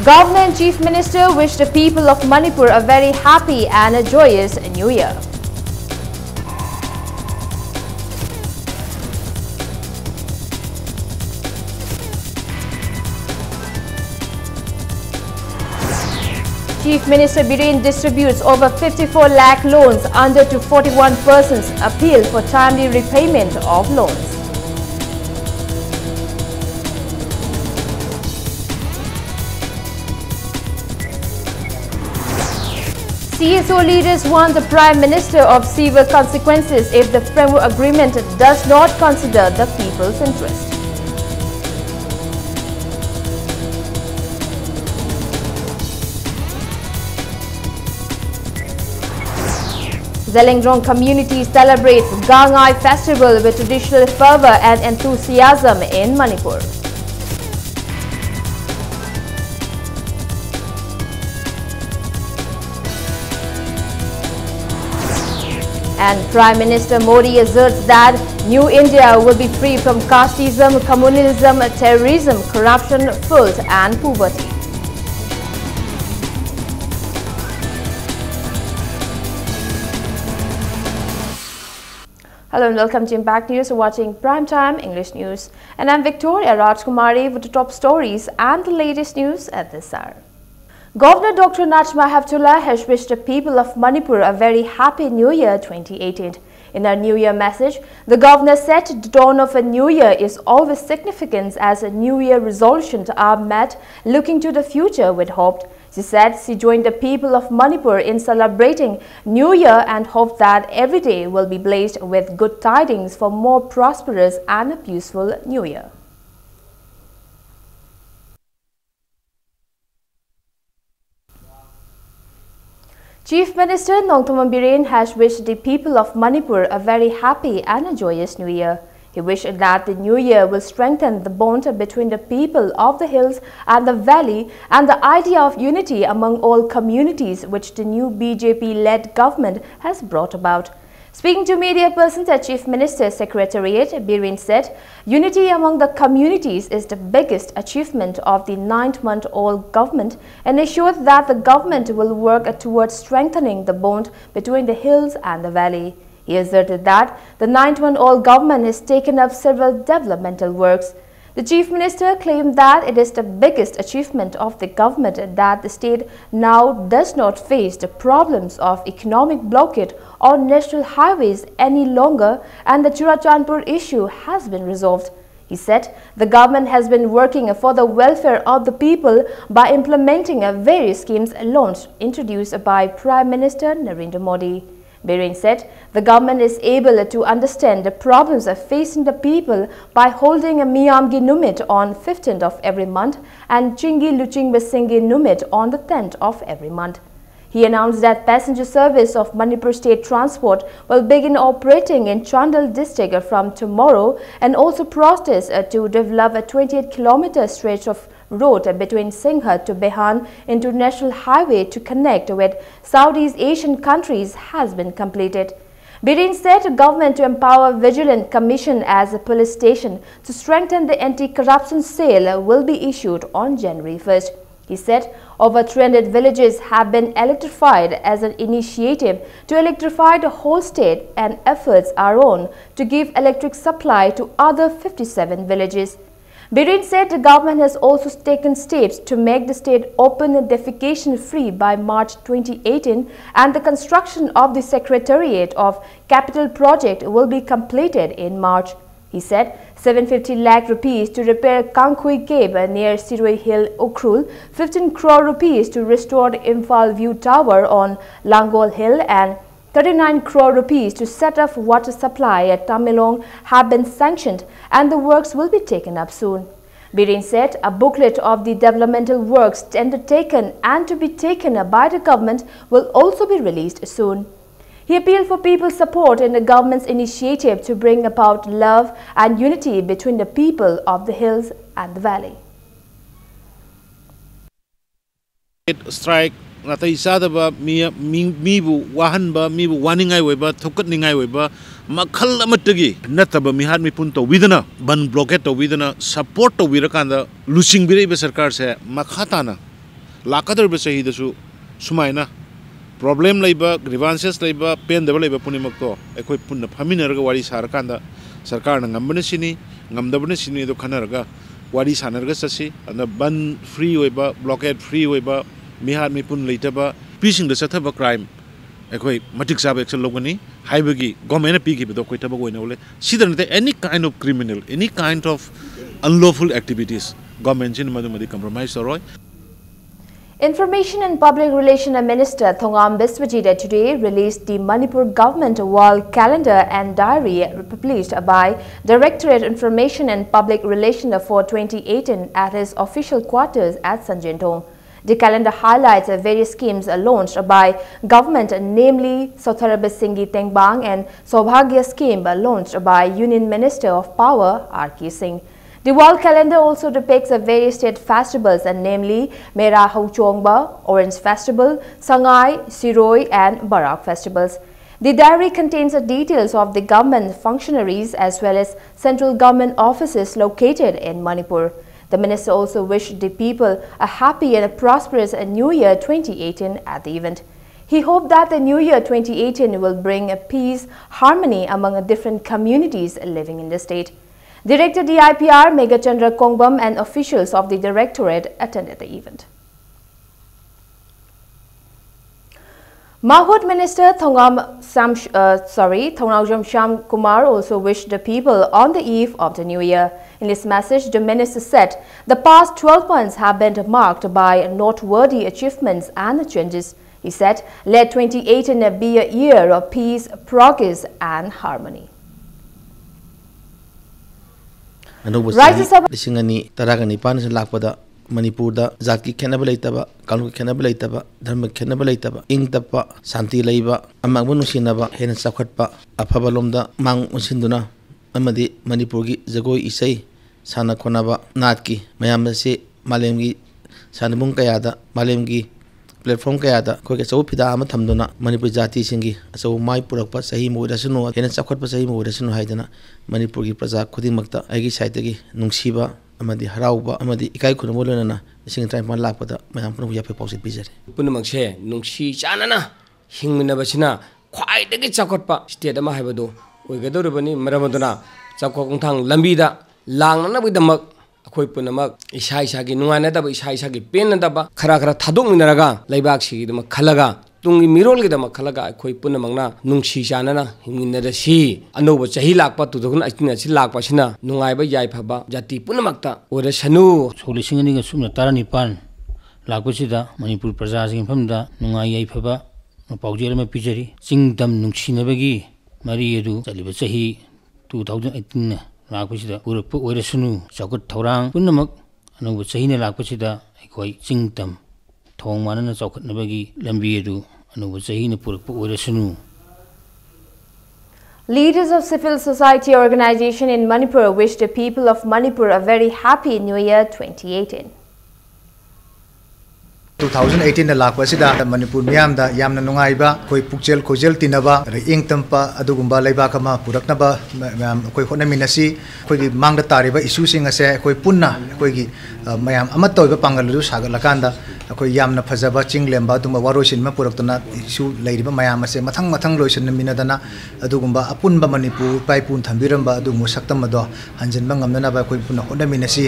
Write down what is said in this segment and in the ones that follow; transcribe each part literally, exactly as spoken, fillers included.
Governor and Chief Minister wish the people of Manipur a very happy and a joyous New Year. Chief Minister Biren distributes over fifty-four lakh loans under to forty-one persons, appeal for timely repayment of loans. C S O leaders warn the Prime Minister of severe consequences if the framework agreement does not consider the people's interest. Zeliangrong community celebrates Gangai festival with traditional fervor and enthusiasm in Manipur. And Prime Minister Modi asserts that New India will be free from casteism, communalism, terrorism, corruption, filth and poverty. Hello and welcome to Impact News. You're watching Prime Time English News. And I'm Victoria Rajkumari with the top stories and the latest news at this hour. Governor Doctor Najma Heptulla has wished the people of Manipur a very happy New Year twenty eighteen. In her New Year message, the governor said the dawn of a new year is always significant as New Year resolutions are met looking to the future with hope. She said she joined the people of Manipur in celebrating New Year and hope that every day will be blessed with good tidings for more prosperous and a peaceful New Year. Chief Minister Nongthombam Biren has wished the people of Manipur a very happy and a joyous New Year. He wished that the new year will strengthen the bond between the people of the hills and the valley and the idea of unity among all communities which the new B J P-led government has brought about. Speaking to media persons at Chief Minister's Secretariat, Biren said, "Unity among the communities is the biggest achievement of the nine-month-old government and assured that the government will work towards strengthening the bond between the hills and the valley." He asserted that the nine-month-old government has taken up several developmental works. The Chief Minister claimed that it is the biggest achievement of the government that the state now does not face the problems of economic blockade on national highways any longer, and the Churachandpur issue has been resolved. He said the government has been working for the welfare of the people by implementing a various schemes launched, introduced by Prime Minister Narendra Modi. Biren said the government is able to understand the problems facing the people by holding a Miyamgi Numit on fifteenth of every month and Chingi Luching Basingi Numit on the tenth of every month. He announced that passenger service of Manipur State Transport will begin operating in Chandel district from tomorrow and also process to develop a twenty-eight kilometer stretch of road between Singha to Behan International Highway to connect with Southeast Asian countries has been completed. Biren said government to empower Vigilant Commission as a police station to strengthen the anti-corruption cell will be issued on January first. He said over three hundred villages have been electrified as an initiative to electrify the whole state, and efforts are on to give electric supply to other fifty-seven villages. Biren said the government has also taken steps to make the state open and defecation free by March twenty eighteen, and the construction of the Secretariat of Capital Project will be completed in March. He said seven fifty lakh rupees to repair Kangkhui Cave near Sirui Hill, Ukhrul, fifteen crore rupees to restore the Imphal View Tower on Langol Hill, and thirty-nine crore rupees to set up water supply at Tamenglong have been sanctioned, and the works will be taken up soon. Biren said a booklet of the developmental works undertaken and to be taken by the government will also be released soon. He appealed for people's support in the government's initiative to bring about love and unity between the people of the hills and the valley. Strike ꯅꯥꯇꯩ ꯆꯥꯗꯕ, ꯃꯤ, ꯃꯤ, ꯃꯤꯕꯨ ꯋꯥꯍꯟꯕ, ꯃꯤꯕꯨ ꯋꯥꯅꯤꯡꯉꯥꯏ ꯑꯣꯏꯕ, ꯊꯨꯛꯀꯠꯅꯤꯡꯉꯥꯏ ꯑꯣꯏꯕ ꯃꯈꯜ ꯑꯃꯠꯇꯒꯤ ꯅꯠꯇꯕ ꯃꯤꯍꯥꯠ ꯃꯤꯄꯨꯟ ꯇꯧꯕꯤꯗꯅ, ꯕꯟ ꯕ꯭ꯂꯣꯀꯦꯠ ꯇꯧꯕꯤꯗꯅ, ꯁꯄꯣꯔꯠ ꯇꯧꯕꯤꯔꯀꯥꯟꯗ ꯂꯨꯆꯤꯡꯕꯤꯔꯛꯏꯕ ꯁꯔꯀꯥꯔꯁꯦ ꯃꯈꯥ ꯇꯥꯅ ꯂꯥꯛꯀꯗꯧꯔꯤꯕ ꯆꯍꯤꯗꯁꯨ ꯁꯨꯃꯥꯏꯅ ꯄ꯭ꯔꯣꯕ꯭ꯂꯦꯝ ꯂꯩꯕ, ꯒ꯭ꯔꯤꯚꯥꯟꯁꯦꯁ ꯂꯩꯕ, ꯄꯦꯟꯗꯕ ꯂꯩꯕ ꯄꯨꯝꯅꯃꯛꯇꯣ ꯑꯩꯈꯣꯏ ꯄꯨꯟꯅ ꯐꯝꯃꯤꯟꯅꯔꯒ ꯋꯥꯔꯤ ꯁꯥꯔꯀꯥꯟꯗ ꯁꯔꯀꯥꯔꯅ ꯉꯝꯕꯅ ꯁꯤꯅꯤ, ꯉꯝꯗꯕꯅ ꯁꯤꯅꯤ, ꯑꯗꯣ ꯈꯟꯅꯔꯒ ꯋꯥꯔꯤ ꯁꯥꯟꯅꯔꯒ ꯆꯠꯁꯤ꯫ ꯑꯗꯨꯅ ꯕꯟ ꯐ꯭ꯔꯤ ꯑꯣꯏꯕ, ꯕ꯭ꯂꯣꯀꯦꯠ ꯐ꯭ꯔꯤ ꯑꯣꯏꯕ, ꯃꯤꯍꯥꯠ ꯃꯤꯄꯨꯟ ꯂꯩꯇꯕ, ꯅꯨꯄꯤꯁꯤꯡꯗ ꯆꯠꯊꯕ ꯀ꯭ꯔꯥꯏꯝ ꯑꯩꯈꯣꯏ ꯃꯇꯤꯛ ꯆꯥꯕ ꯑꯦꯛꯁꯟ ꯂꯧꯒꯅꯤ ꯍꯥꯏꯕꯒꯤ ꯒꯣꯔꯃꯦꯟꯅ ꯄꯤꯈꯤꯕꯗꯣ ꯑꯩꯈꯣꯏ ꯊꯕꯛ ꯑꯣꯏꯅ ꯎꯠꯂꯦ꯫ ꯁꯤꯗ ꯅꯠꯇꯦ, any kind of criminal, any kind of unlawful activities, ꯒꯣꯔꯃꯦꯟꯁꯤꯅ ꯃꯗꯨꯃꯗꯤ ꯀꯝꯄ꯭ꯔꯣꯃꯥꯏꯁ ꯇꯧꯔꯣꯏ꯫ Information and Public Relation Minister Thongam Biswajit today released the Manipur Government Wall Calendar and Diary published by Directorate Information and Public Relation for twenty eighteen at his official quarters at Sanjentong. The calendar highlights various schemes launched by government, namely Sotharaba Singhi Tengbang and Saubhagya scheme launched by Union Minister of Power R K Singh. The wall calendar also depicts the various state festivals, and namely Mera Hauchongba, Orange Festival, Sangai, Siroi, and Barak festivals. The diary contains the details of the government functionaries as well as central government offices located in Manipur. The minister also wished the people a happy and a prosperous New Year twenty eighteen at the event. He hoped that the New Year twenty eighteen will bring a peace, harmony among different communities living in the state. Director D I P R Meghachandra Kongbam and officials of the directorate attended the event. Mahut Minister Thongam Sam, uh, sorry, Thongnaojam Shyam Kumar also wished the people on the eve of the New Year. In his message, the minister said the past twelve months have been marked by noteworthy achievements and changes. He said, "Let twenty eighteen be a year of peace, progress, and harmony." ꯑꯅꯧꯕ ꯆꯍꯤ ꯔꯥꯖ꯭ꯌ ꯁꯚꯥ ꯂꯤꯁꯤꯡ ꯑꯅꯤ ꯇꯔꯥꯒ ꯅꯤꯄꯥꯟ ꯑꯁꯤ ꯂꯥꯛꯄꯗ ꯃꯅꯤꯄꯨꯔꯗ ꯖꯥꯠꯀꯤ ꯈꯦꯠꯅꯕ ꯂꯩꯇꯕ, ꯀꯥꯡꯂꯨꯞꯀꯤ ꯈꯦꯠꯅꯕ ꯂꯩꯇꯕ, ꯙꯔꯃꯒꯤ ꯈꯦꯠꯅꯕ ꯂꯩꯇꯕ, ꯏꯪ ꯇꯞꯄ, ꯁꯥꯟꯇꯤ ꯂꯩꯕ, ꯑꯃꯥꯡꯕ ꯅꯨꯡꯁꯤꯅꯕ, ꯍꯦꯟꯅ ꯆꯥꯎꯈꯠꯄ, ꯑꯐꯕ ꯂꯣꯝꯗ ꯃꯥꯡ ꯑꯣꯟꯁꯤꯟꯗꯨꯅ ꯑꯃꯗꯤ ꯃꯅꯤꯄꯨꯔꯒꯤ ꯖꯒꯣꯏ, ꯏꯁꯩ, ꯁꯥꯟꯅ ꯈꯣꯠꯅꯕ, ꯅꯥꯠꯀꯤ ꯃꯌꯥꯝ ꯑꯁꯤ ꯃꯥꯂꯦꯝꯒꯤ ꯁꯥꯟꯅꯕꯨꯡ ꯀꯌꯥꯗ, ꯃꯥꯂꯦꯝꯒꯤ ꯄ꯭ꯂꯦꯠꯐꯣꯝ ꯀꯌꯥꯗ ꯑꯩꯈꯣꯏꯒꯤ ꯑꯆꯧꯕ ꯐꯤꯗꯥ ꯑꯃ ꯊꯝꯗꯨꯅ ꯃꯅꯤꯄꯨꯔꯤ ꯖꯥꯇꯤꯁꯤꯡꯒꯤ ꯑꯆꯧꯕ ꯃꯥꯏ ꯄꯨꯔꯛꯄ ꯆꯍꯤ ꯑꯃ ꯑꯣꯏꯔꯁꯅꯨ, ꯍꯦꯟꯅ ꯆꯥꯎꯈꯠꯄ ꯆꯍꯤ ꯑꯃ ꯑꯣꯏꯔꯁꯅꯨ ꯍꯥꯏꯗꯅ ꯃꯅꯤꯄꯨꯔꯒꯤ ꯄ꯭ꯔꯖꯥ ꯈꯨꯗꯤꯡꯃꯛꯇ ꯑꯩꯒꯤ ꯁꯥꯏꯠꯇꯒꯤ ꯅꯨꯡꯁꯤꯕ ꯑꯃꯗꯤ ꯍꯔꯥꯎꯕ ꯑꯃꯗꯤ ꯏꯀꯥꯏ ꯈꯨꯝꯅꯕ ꯂꯣꯏꯅꯅ ꯂꯤꯁꯤꯡ ꯇꯔꯥꯅꯤꯄꯥꯟ ꯂꯥꯛꯄꯗ ꯃꯌꯥꯝ ꯄꯨꯝꯅꯃꯛ ꯌꯥꯏꯐ ꯄꯥꯎꯖꯦꯜ ꯄꯤꯖꯔꯤ꯫ ꯄꯨꯝꯅꯃꯛꯁꯦ ꯅꯨꯡꯁꯤ ꯆꯥꯟꯅꯅ ꯍꯤꯡꯃꯤꯟꯅꯕꯁꯤꯅ ꯈ꯭ꯋꯥꯏꯗꯒꯤ ꯆꯥꯎꯈꯠꯄ ꯁ꯭ꯇꯦꯠ ꯑꯃ ꯍꯥꯏꯕꯗꯨ ꯑꯣꯏꯒꯗꯧꯔꯤꯕꯅꯤ꯫ ꯃꯔꯝ ꯑꯗꯨꯅ ꯆꯥꯎꯈꯠ ꯈꯣꯡꯊꯥꯡ ꯂꯝꯕꯤꯗ ꯂꯥꯡꯅꯅꯕꯒꯤꯗꯃꯛ ꯑꯩꯈꯣꯏ ꯄꯨꯝꯅꯃꯛ ꯏꯁꯥ ꯏꯁꯥꯒꯤ ꯅꯨꯡꯉꯥꯏꯅꯗꯕ, ꯏꯁꯥ ꯏꯁꯥꯒꯤ ꯄꯦꯟꯅꯗꯕ ꯈꯔ ꯈꯔ ꯊꯥꯗꯣꯛꯃꯤꯟꯅꯔꯒ, ꯂꯩꯕꯥꯛꯁꯤꯒꯤꯗꯃꯛ ꯈꯜꯂꯒ, ꯇꯨꯡꯒꯤ ꯃꯤꯔꯣꯜꯒꯤꯗꯃꯛ ꯈꯜꯂꯒ ꯑꯩꯈꯣꯏ ꯄꯨꯝꯅꯃꯛꯅ ꯅꯨꯡꯁꯤ ꯆꯥꯟꯅꯅ ꯍꯤꯡꯃꯤꯟꯅꯔꯁꯤ꯫ ꯑꯅꯧꯕ ꯆꯍꯤ ꯂꯥꯛꯄ two thousand eighteen ꯑꯁꯤ ꯂꯥꯛꯄꯁꯤꯅ ꯅꯨꯡꯉꯥꯏꯕ, ꯌꯥꯏꯐꯕ, ꯖꯥꯇꯤ ꯄꯨꯝꯅꯃꯛꯇ ꯑꯣꯏꯔꯁꯅꯨ꯫ ꯁꯣꯛ ꯂꯤꯁꯤꯡ ꯑꯅꯤꯒ ꯁꯨꯞꯅ ꯇꯔꯥꯅꯤꯄꯥꯟ ꯂꯥꯛꯄꯁꯤꯗ ꯃꯅꯤꯄꯨꯔ ꯄ꯭ꯔꯖꯥꯁꯤꯡꯒꯤ ꯃꯐꯝꯗ ꯅꯨꯡꯉꯥꯏ ꯌꯥꯏꯐꯕ ꯄꯥꯎꯖꯦꯜ ꯑꯃ ꯄꯤꯖꯔꯤ꯫ ꯆꯤꯡ ꯇꯝ ꯅꯨꯡꯁꯤꯅꯕꯒꯤ ꯃꯔꯤ ꯑꯗꯨ ꯆꯠꯂꯤꯕ ꯆꯍꯤ two thousand eighteen ꯂꯥꯛꯄꯁꯤꯗ ꯄꯨꯔꯛꯄ ꯑꯣꯏꯔꯁꯅꯨ꯫ ꯆꯥꯎꯈꯠ ꯊꯧꯔꯥꯡ ꯄꯨꯝꯅꯃꯛ ꯑꯅꯧꯕ ꯆꯍꯤꯅ ꯂꯥꯛꯄꯁꯤꯗ ꯑꯩꯈꯣꯏ ꯆꯤꯡ ꯇꯝ ꯊꯣꯡ ꯃꯥꯟꯅꯅ ꯆꯥꯎꯈꯠꯅꯕꯒꯤ ꯂꯝꯕꯤ ꯑꯗꯨ ꯑꯅꯧꯕ ꯆꯍꯤꯅ ꯄꯨꯔꯛꯄ ꯑꯣꯏꯔꯁꯅꯨ꯫ Leaders of civil society organization in Manipur wish the people of Manipur a very happy New Year twenty eighteen. Two thousand eighteen ꯂꯥꯛꯄ ꯑꯁꯤꯗ ꯃꯅꯤꯄꯨꯔ ꯃꯤꯌꯥꯝꯗ ꯌꯥꯝꯅ ꯅꯨꯡꯉꯥꯏꯕ, ꯑꯩꯈꯣꯏ ꯄꯨꯛꯆꯦꯜ ꯈꯣꯏꯖꯦꯜ ꯇꯤꯟꯅꯕ, ꯑꯗꯩ ꯏꯪ ꯇꯞꯄ, ꯑꯗꯨꯒꯨꯝꯕ ꯂꯩꯕꯥꯛ ꯑꯃ ꯄꯨꯔꯛꯅꯕ ꯃꯌꯥꯝ ꯑꯩꯈꯣꯏ ꯍꯣꯠꯅꯃꯤꯟꯅꯁꯤ꯫ ꯑꯩꯈꯣꯏꯒꯤ ꯃꯥꯡꯗ ꯇꯥꯔꯤꯕ ꯏꯁꯨꯁꯤꯡ ꯑꯁꯦ ꯑꯩꯈꯣꯏ ꯄꯨꯟꯅ ꯑꯩꯈꯣꯏꯒꯤ, ꯑ, ꯃꯌꯥꯝ ꯑꯃꯠꯇ ꯑꯣꯏꯕ ꯄꯥꯡꯒꯜ ꯑꯗꯨ ꯁꯥꯒꯠꯂꯀꯥꯟꯗ ꯑꯩꯈꯣꯏ ꯌꯥꯝꯅ ꯐꯖꯕ ꯆꯤꯡ ꯂꯦꯝꯕ ꯑꯗꯨꯒꯨꯝꯕ ꯋꯥꯔꯣꯏꯁꯤꯟ ꯑꯃ ꯄꯨꯔꯛꯇꯨꯅ ꯏꯁꯨ ꯂꯩꯔꯤꯕ ꯃꯌꯥꯝ ꯑꯁꯦ ꯃꯊꯪ ꯃꯊꯪ ꯂꯣꯏꯁꯤꯟꯃꯤꯟꯅꯗꯅ ꯑꯗꯨꯒꯨꯝꯕ ꯑꯄꯨꯟꯕ ꯃꯅꯤꯄꯨꯔ ꯏꯄꯥ ꯏꯄꯨꯅ ꯊꯝꯕꯤꯔꯝꯕ ꯑꯗꯨꯒꯨꯝꯕ ꯁꯛꯇꯝ ꯑꯗꯣ ꯍꯟꯖꯤꯟꯕ ꯉꯝꯅꯅꯕ ꯑꯩꯈꯣꯏ ꯄꯨꯟꯅ ꯍꯣꯠꯅꯃꯤꯟꯅꯁꯤ꯫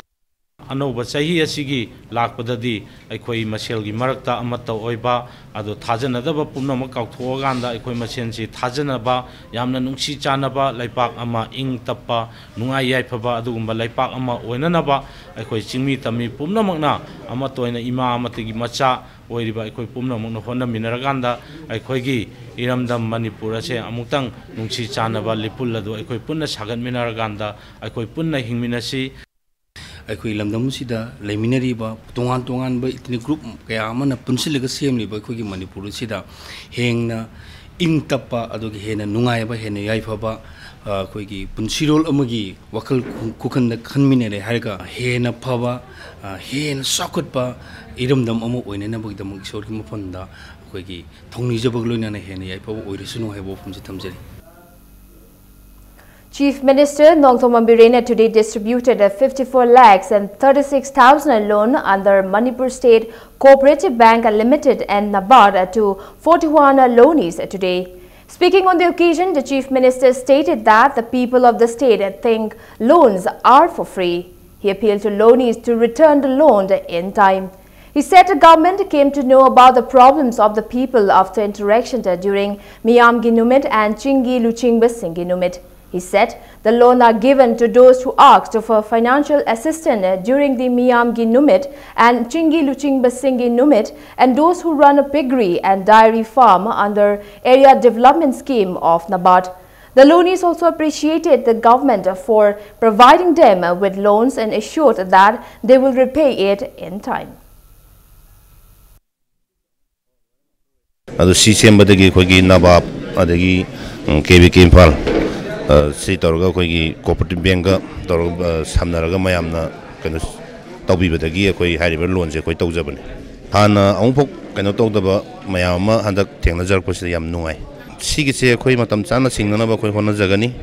ꯑꯅꯧꯕ ꯆꯍꯤ ꯑꯁꯤꯒꯤ ꯂꯥꯛꯄꯗꯗꯤ ꯑꯩꯈꯣꯏ ꯃꯁꯦꯜꯒꯤ ꯃꯔꯛꯇ ꯑꯃꯠꯇ ꯑꯣꯏꯕ, ꯑꯗꯣ ꯊꯥꯖꯅꯗꯕ ꯄꯨꯝꯅꯃꯛ ꯀꯥꯎꯊꯣꯛꯑꯀꯥꯟꯗ ꯑꯩꯈꯣꯏ ꯃꯁꯦꯟꯁꯤ ꯊꯥꯖꯅꯕ, ꯌꯥꯝꯅ ꯅꯨꯡꯁꯤ ꯆꯥꯟꯅꯕ, ꯂꯩꯄꯥꯛ ꯑꯃ ꯏꯪ ꯇꯞꯄ, ꯅꯨꯡꯉꯥꯏ ꯌꯥꯏꯐꯕ ꯑꯗꯨꯒꯨꯝꯕ ꯂꯩꯄꯥꯛ ꯑꯃ ꯑꯣꯏꯅꯅꯕ ꯑꯩꯈꯣꯏ ꯆꯤꯡꯃꯤ ꯇꯝꯃꯤ ꯄꯨꯝꯅꯃꯛꯅ ꯑꯃꯠꯇ ꯑꯣꯏꯅ ꯏꯃꯥ ꯑꯃꯠꯇꯒꯤ ꯃꯆꯥ ꯑꯣꯏꯔꯤꯕ ꯑꯩꯈꯣꯏ ꯄꯨꯝꯅꯃꯛꯅ ꯍꯣꯠꯅꯃꯤꯟꯅꯔꯀꯥꯟꯗ ꯑꯩꯈꯣꯏꯒꯤ ꯏꯔꯝꯗꯝ ꯃꯅꯤꯄꯨꯔ ꯑꯁꯦ ꯑꯃꯨꯛꯇꯪ ꯅꯨꯡꯁꯤ ꯆꯥꯟꯅꯕ ꯂꯤꯄꯨꯜ ꯑꯗꯨ ꯑꯩꯈꯣꯏ ꯄꯨꯟꯅ ꯁꯥꯒꯠꯃꯤꯟꯅꯔꯀꯥꯟꯗ ꯑꯩꯈꯣꯏ ꯄꯨꯟꯅ ꯍꯤꯡꯃꯤꯟꯅꯁꯤ꯫ ꯑꯩꯈꯣꯏ ꯂꯝꯗꯝ ꯑꯁꯤꯗ ꯂꯩꯃꯤꯟꯅꯔꯤꯕ ꯇꯣꯉꯥꯟ ꯇꯣꯉꯥꯟꯕ ethnic group ꯀꯌꯥ ꯑꯃꯅ ꯄꯨꯟꯁꯤꯜꯂꯒ ꯁꯦꯝꯂꯤꯕ ꯑꯩꯈꯣꯏꯒꯤ ꯃꯅꯤꯄꯨꯔ ꯑꯁꯤꯗ ꯍꯦꯟꯅ ꯏꯪ ꯇꯞꯄ, ꯑꯗꯨꯒ ꯍꯦꯟꯅ ꯅꯨꯡꯉꯥꯏꯕ, ꯍꯦꯟꯅ ꯌꯥꯏꯐꯕ, ꯑꯩꯈꯣꯏꯒꯤ ꯄꯨꯟꯁꯤꯔꯣꯜ ꯑꯃꯒꯤ ꯋꯥꯈꯜ ꯈꯨ- ꯈꯨꯈꯟꯗ ꯈꯟꯃꯤꯟꯅꯔꯦ ꯍꯥꯏꯔꯒ, ꯍꯦꯟꯅ ꯐꯕ, ꯑ, ꯍꯦꯟꯅ ꯆꯥꯎꯈꯠꯄ ꯏꯔꯝꯗꯝ ꯑꯃ ꯑꯣꯏꯅꯅꯕꯒꯤꯗꯃꯛ ꯏꯁꯣꯔꯒꯤ ꯃꯐꯝꯗ ꯑꯩꯈꯣꯏꯒꯤ ꯊꯧꯅꯤꯖꯕꯒ ꯂꯣꯏꯅꯅ ꯍꯦꯟꯅ ꯌꯥꯏꯐꯕ ꯑꯣꯏꯔꯁꯅꯨ ꯍꯥꯏꯕ ꯋꯥꯐꯝꯁꯤ ꯊꯝꯖꯔꯤ꯫ Chief Minister Nongthombam Biren today distributed a fifty-four lakhs and thirty-six thousand loan under Manipur State Cooperative Bank Limited and NABARD to forty-one loanees today. Speaking on the occasion, the Chief Minister stated that the people of the state think loans are for free. He appealed to loanees to return the loan in time. He said the government came to know about the problems of the people after interaction during Miyamgi Numit and Chingi Luchingba Singgi Numit. He said the loan are given to those who asked for financial assistance during the Miyamgi Numit and Chingi Luchingba Singgi Numit and those who run a piggery and dairy farm under Area Development Scheme of NABARD. The loanees also appreciated the government for providing them with loans and assured that they will repay it in time. ꯑꯗꯨ ꯁꯤ ꯁꯦꯝꯕꯗꯒꯤ ꯑꯩꯈꯣꯏꯒꯤ ꯅꯕꯥꯞ ꯑꯗꯒꯤ ꯀꯦ B ꯀꯦ ꯏꯝꯐꯥꯜ, ꯑ, ꯁꯤ ꯇꯧꯔꯒ ꯑꯩꯈꯣꯏꯒꯤ cooperative ꯕꯦꯡꯛꯀ ꯇꯧꯔꯒ, ꯑ, ꯁꯝꯅꯔꯒ ꯃꯌꯥꯝꯅ ꯀꯩꯅꯣ ꯇꯧꯕꯤꯕꯗꯒꯤ ꯑꯩꯈꯣꯏ ꯍꯥꯏꯔꯤꯕ ꯂꯣꯟꯁꯦ ꯑꯩꯈꯣꯏ ꯇꯧꯖꯕꯅꯤ꯫ ꯍꯥꯟꯅ ꯑꯃꯨꯛꯐꯥꯎ ꯀꯩꯅꯣ ꯇꯧꯗꯕ ꯃꯌꯥꯝ ꯑꯃ ꯍꯟꯗꯛ ꯊꯦꯡꯅꯖꯔꯛꯄꯁꯤꯗ ꯌꯥꯝ ꯅꯨꯡꯉꯥꯏ꯫ ꯁꯤꯒꯤꯁꯦ ꯑꯩꯈꯣꯏ ꯃꯇꯝ ꯆꯥꯅ ꯁꯤꯡꯅꯅꯕ ꯑꯩꯈꯣꯏ ꯍꯣꯠꯅꯖꯒꯅꯤ꯫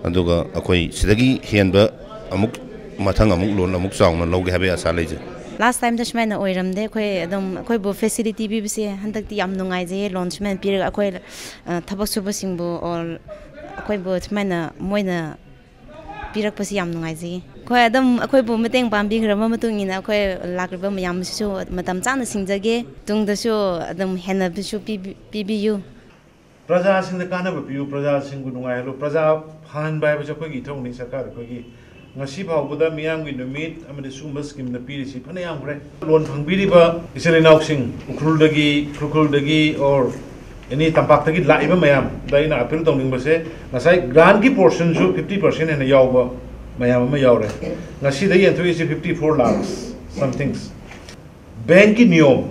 ꯑꯗꯨꯒ ꯑꯩꯈꯣꯏ ꯁꯤꯗꯒꯤ ꯍꯦꯟꯕ ꯑꯃꯨꯛ ꯃꯊꯪ ꯑꯃꯨꯛ ꯂꯣꯟ ꯑꯃꯨꯛ ꯆꯥꯎꯅ ꯂꯧꯒꯦ ꯍꯥꯏꯕꯒꯤ ꯑꯁꯥ ꯂꯩꯖꯩ꯫ Last time ꯗ ꯁꯨꯃꯥꯏꯅ ꯑꯣꯏꯔꯝꯗꯦ꯫ ꯑꯩꯈꯣꯏ ꯑꯗꯨꯝ ꯑꯩꯈꯣꯏꯕꯨ facility ꯄꯤꯕꯁꯦ ꯍꯟꯗꯛꯇꯤ ꯌꯥꯝ ꯅꯨꯡꯉꯥꯏꯖꯩꯌꯦ꯫ ꯂꯣꯟ ꯁꯨꯃꯥꯏꯅ ꯄꯤꯔꯒ ꯑꯩꯈꯣꯏ, ꯑ, ꯊꯕꯛ ꯁꯨꯕꯁꯤꯡꯕꯨ or ꯑꯩꯈꯣꯏꯕꯨ ꯁꯨꯃꯥꯏꯅ ꯃꯣꯏꯅ ꯄꯤꯔꯛꯄꯁꯤ ꯌꯥꯝ ꯅꯨꯡꯉꯥꯏꯖꯩꯌꯦ꯫ ꯑꯩꯈꯣꯏ ꯑꯗꯨꯝ ꯑꯩꯈꯣꯏꯕꯨ ꯃꯇꯦꯡ ꯄꯥꯡꯕꯤꯈ꯭ꯔꯕ ꯃꯇꯨꯡ ꯏꯟꯅ ꯑꯩꯈꯣꯏ ꯂꯥꯛꯂꯤꯕ ꯃꯌꯥꯝꯁꯤꯁꯨ ꯃꯇꯝ ꯆꯥꯅ ꯁꯤꯡꯖꯒꯦ꯫ ꯇꯨꯡꯗꯁꯨ ꯑꯗꯨꯝ ꯍꯦꯟꯅꯁꯨ ꯄꯤꯕꯤ-, ꯄꯤꯕꯤꯌꯨ꯫ ꯄ꯭ꯔꯖꯥꯁꯤꯡꯗ ꯀꯥꯟꯅꯕ ꯄꯤꯌꯨ, ꯄ꯭ꯔꯖꯥꯁꯤꯡꯕꯨ ꯅꯨꯡꯉꯥꯏꯍꯜꯂꯨ꯫ ꯄ꯭ꯔꯖꯥ ꯐꯍꯟꯕ ꯍꯥꯏꯕꯁꯦ ꯑꯩꯈꯣꯏꯒꯤ ꯏꯊꯧꯅꯤ꯫ ꯁꯔꯀꯥꯔ ꯑꯩꯈꯣꯏꯒꯤ ꯉꯁꯤ ꯐꯥꯎꯕꯗ ꯃꯤꯌꯥꯝꯒꯤ ꯅꯨꯃꯤꯠ ꯑꯃꯗꯤ ꯁꯤꯒꯨꯝꯕ ꯁ꯭ꯀꯤꯝꯅ ꯄꯤꯔꯤꯁꯤ ꯐꯅ ꯌꯥꯝꯈ꯭ꯔꯦ꯫ ꯂꯣꯟ ꯐꯪꯕꯤꯔꯤꯕ ꯏꯆꯤꯜ ꯏꯅꯥꯎꯁꯤꯡ ꯎꯈ꯭ꯔꯨꯜꯗꯒꯤ, ꯈꯨꯔꯈꯨꯜꯗꯒꯤ or any ꯇꯝꯄꯥꯛꯇꯒꯤ ꯂꯥꯛꯏꯕ ꯃꯌꯥꯝꯗ ꯑꯩꯅ ꯑꯄꯤꯜ ꯇꯧꯅꯤꯡꯕꯁꯦ, ꯉꯁꯥꯏ ꯒ꯭ꯔꯥꯟꯒꯤ ꯄꯣꯔꯁꯟꯁꯨ fifty percent ꯍꯦꯟꯅ ꯌꯥꯎꯕ ꯃꯌꯥꯝ ꯑꯃ ꯌꯥꯎꯔꯦ꯫ ꯉꯁꯤꯗ ꯌꯦꯟꯊꯣꯛꯏꯁꯤ fifty four lakhs somethings꯫ ꯕꯦꯡꯛꯀꯤ ꯅꯤꯌꯣꯝ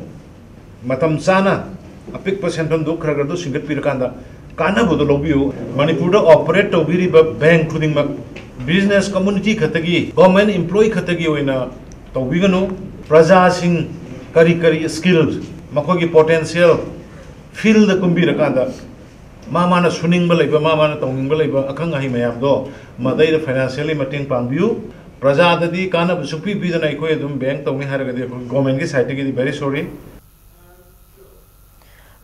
ꯃꯇꯝ ꯆꯥꯅ ꯑꯄꯤꯛꯄ ꯁꯦꯟꯐꯝꯗꯨ ꯈꯔ ꯈꯔꯗꯨ ꯁꯤꯡꯒꯠꯄꯤꯔꯀꯥꯟꯗ ꯀꯥꯟꯅꯕꯗꯣ ꯂꯧꯕꯤꯌꯨ꯫ ꯃꯅꯤꯄꯨꯔꯗ ꯑꯣꯄꯔꯦꯠ ꯇꯧꯕꯤꯔꯤꯕ ꯕꯦꯡꯛ ꯈꯨꯗꯤꯡꯃꯛ ꯕꯤꯖꯤꯅꯦꯁ ꯀꯝꯃꯨꯅꯤꯇꯤ ꯈꯛꯇꯒꯤ, ꯒꯣꯔꯃꯦꯟ ꯏꯝꯄ꯭ꯂꯣꯌꯤ ꯈꯛꯇꯒꯤ ꯑꯣꯏꯅ ꯇꯧꯕꯤꯒꯅꯨ꯫ ꯄ꯭ꯔꯖꯥꯁꯤꯡ ꯀꯔꯤ ꯀꯔꯤ ꯁ꯭ꯀꯤꯜ, ꯃꯈꯣꯏꯒꯤ ꯄꯣꯇꯦꯟꯁꯤꯌꯦꯜ ꯐꯤꯜꯗ ꯀꯨꯝꯕꯤꯔꯀꯥꯟꯗ ꯃꯥ ꯃꯥꯅ ꯁꯨꯅꯤꯡꯕ ꯂꯩꯕ, ꯃꯥ ꯃꯥꯅ ꯇꯧꯅꯤꯡꯕ ꯂꯩꯕ ꯑꯈꯪ ꯑꯍꯩ ꯃꯌꯥꯝꯗꯣ ꯃꯗꯩꯗ ꯐꯥꯏꯅꯥꯟꯁꯤꯌꯦꯜꯂꯤ ꯃꯇꯦꯡ ꯄꯥꯡꯕꯤꯌꯨ꯫ ꯄ꯭ꯔꯖꯥꯗꯗꯤ ꯀꯥꯟꯅꯕ ꯁꯨꯡꯄꯤ ꯄꯤꯗꯅ ꯑꯩꯈꯣꯏ ꯑꯗꯨꯝ ꯕꯦꯡꯛ ꯇꯧꯅꯤ ꯍꯥꯏꯔꯒꯗꯤ ꯑꯩꯈꯣꯏ ꯒꯣꯔꯃꯦꯟꯒꯤ ꯁꯥꯏꯠꯇꯒꯤꯗꯤ very sorry꯫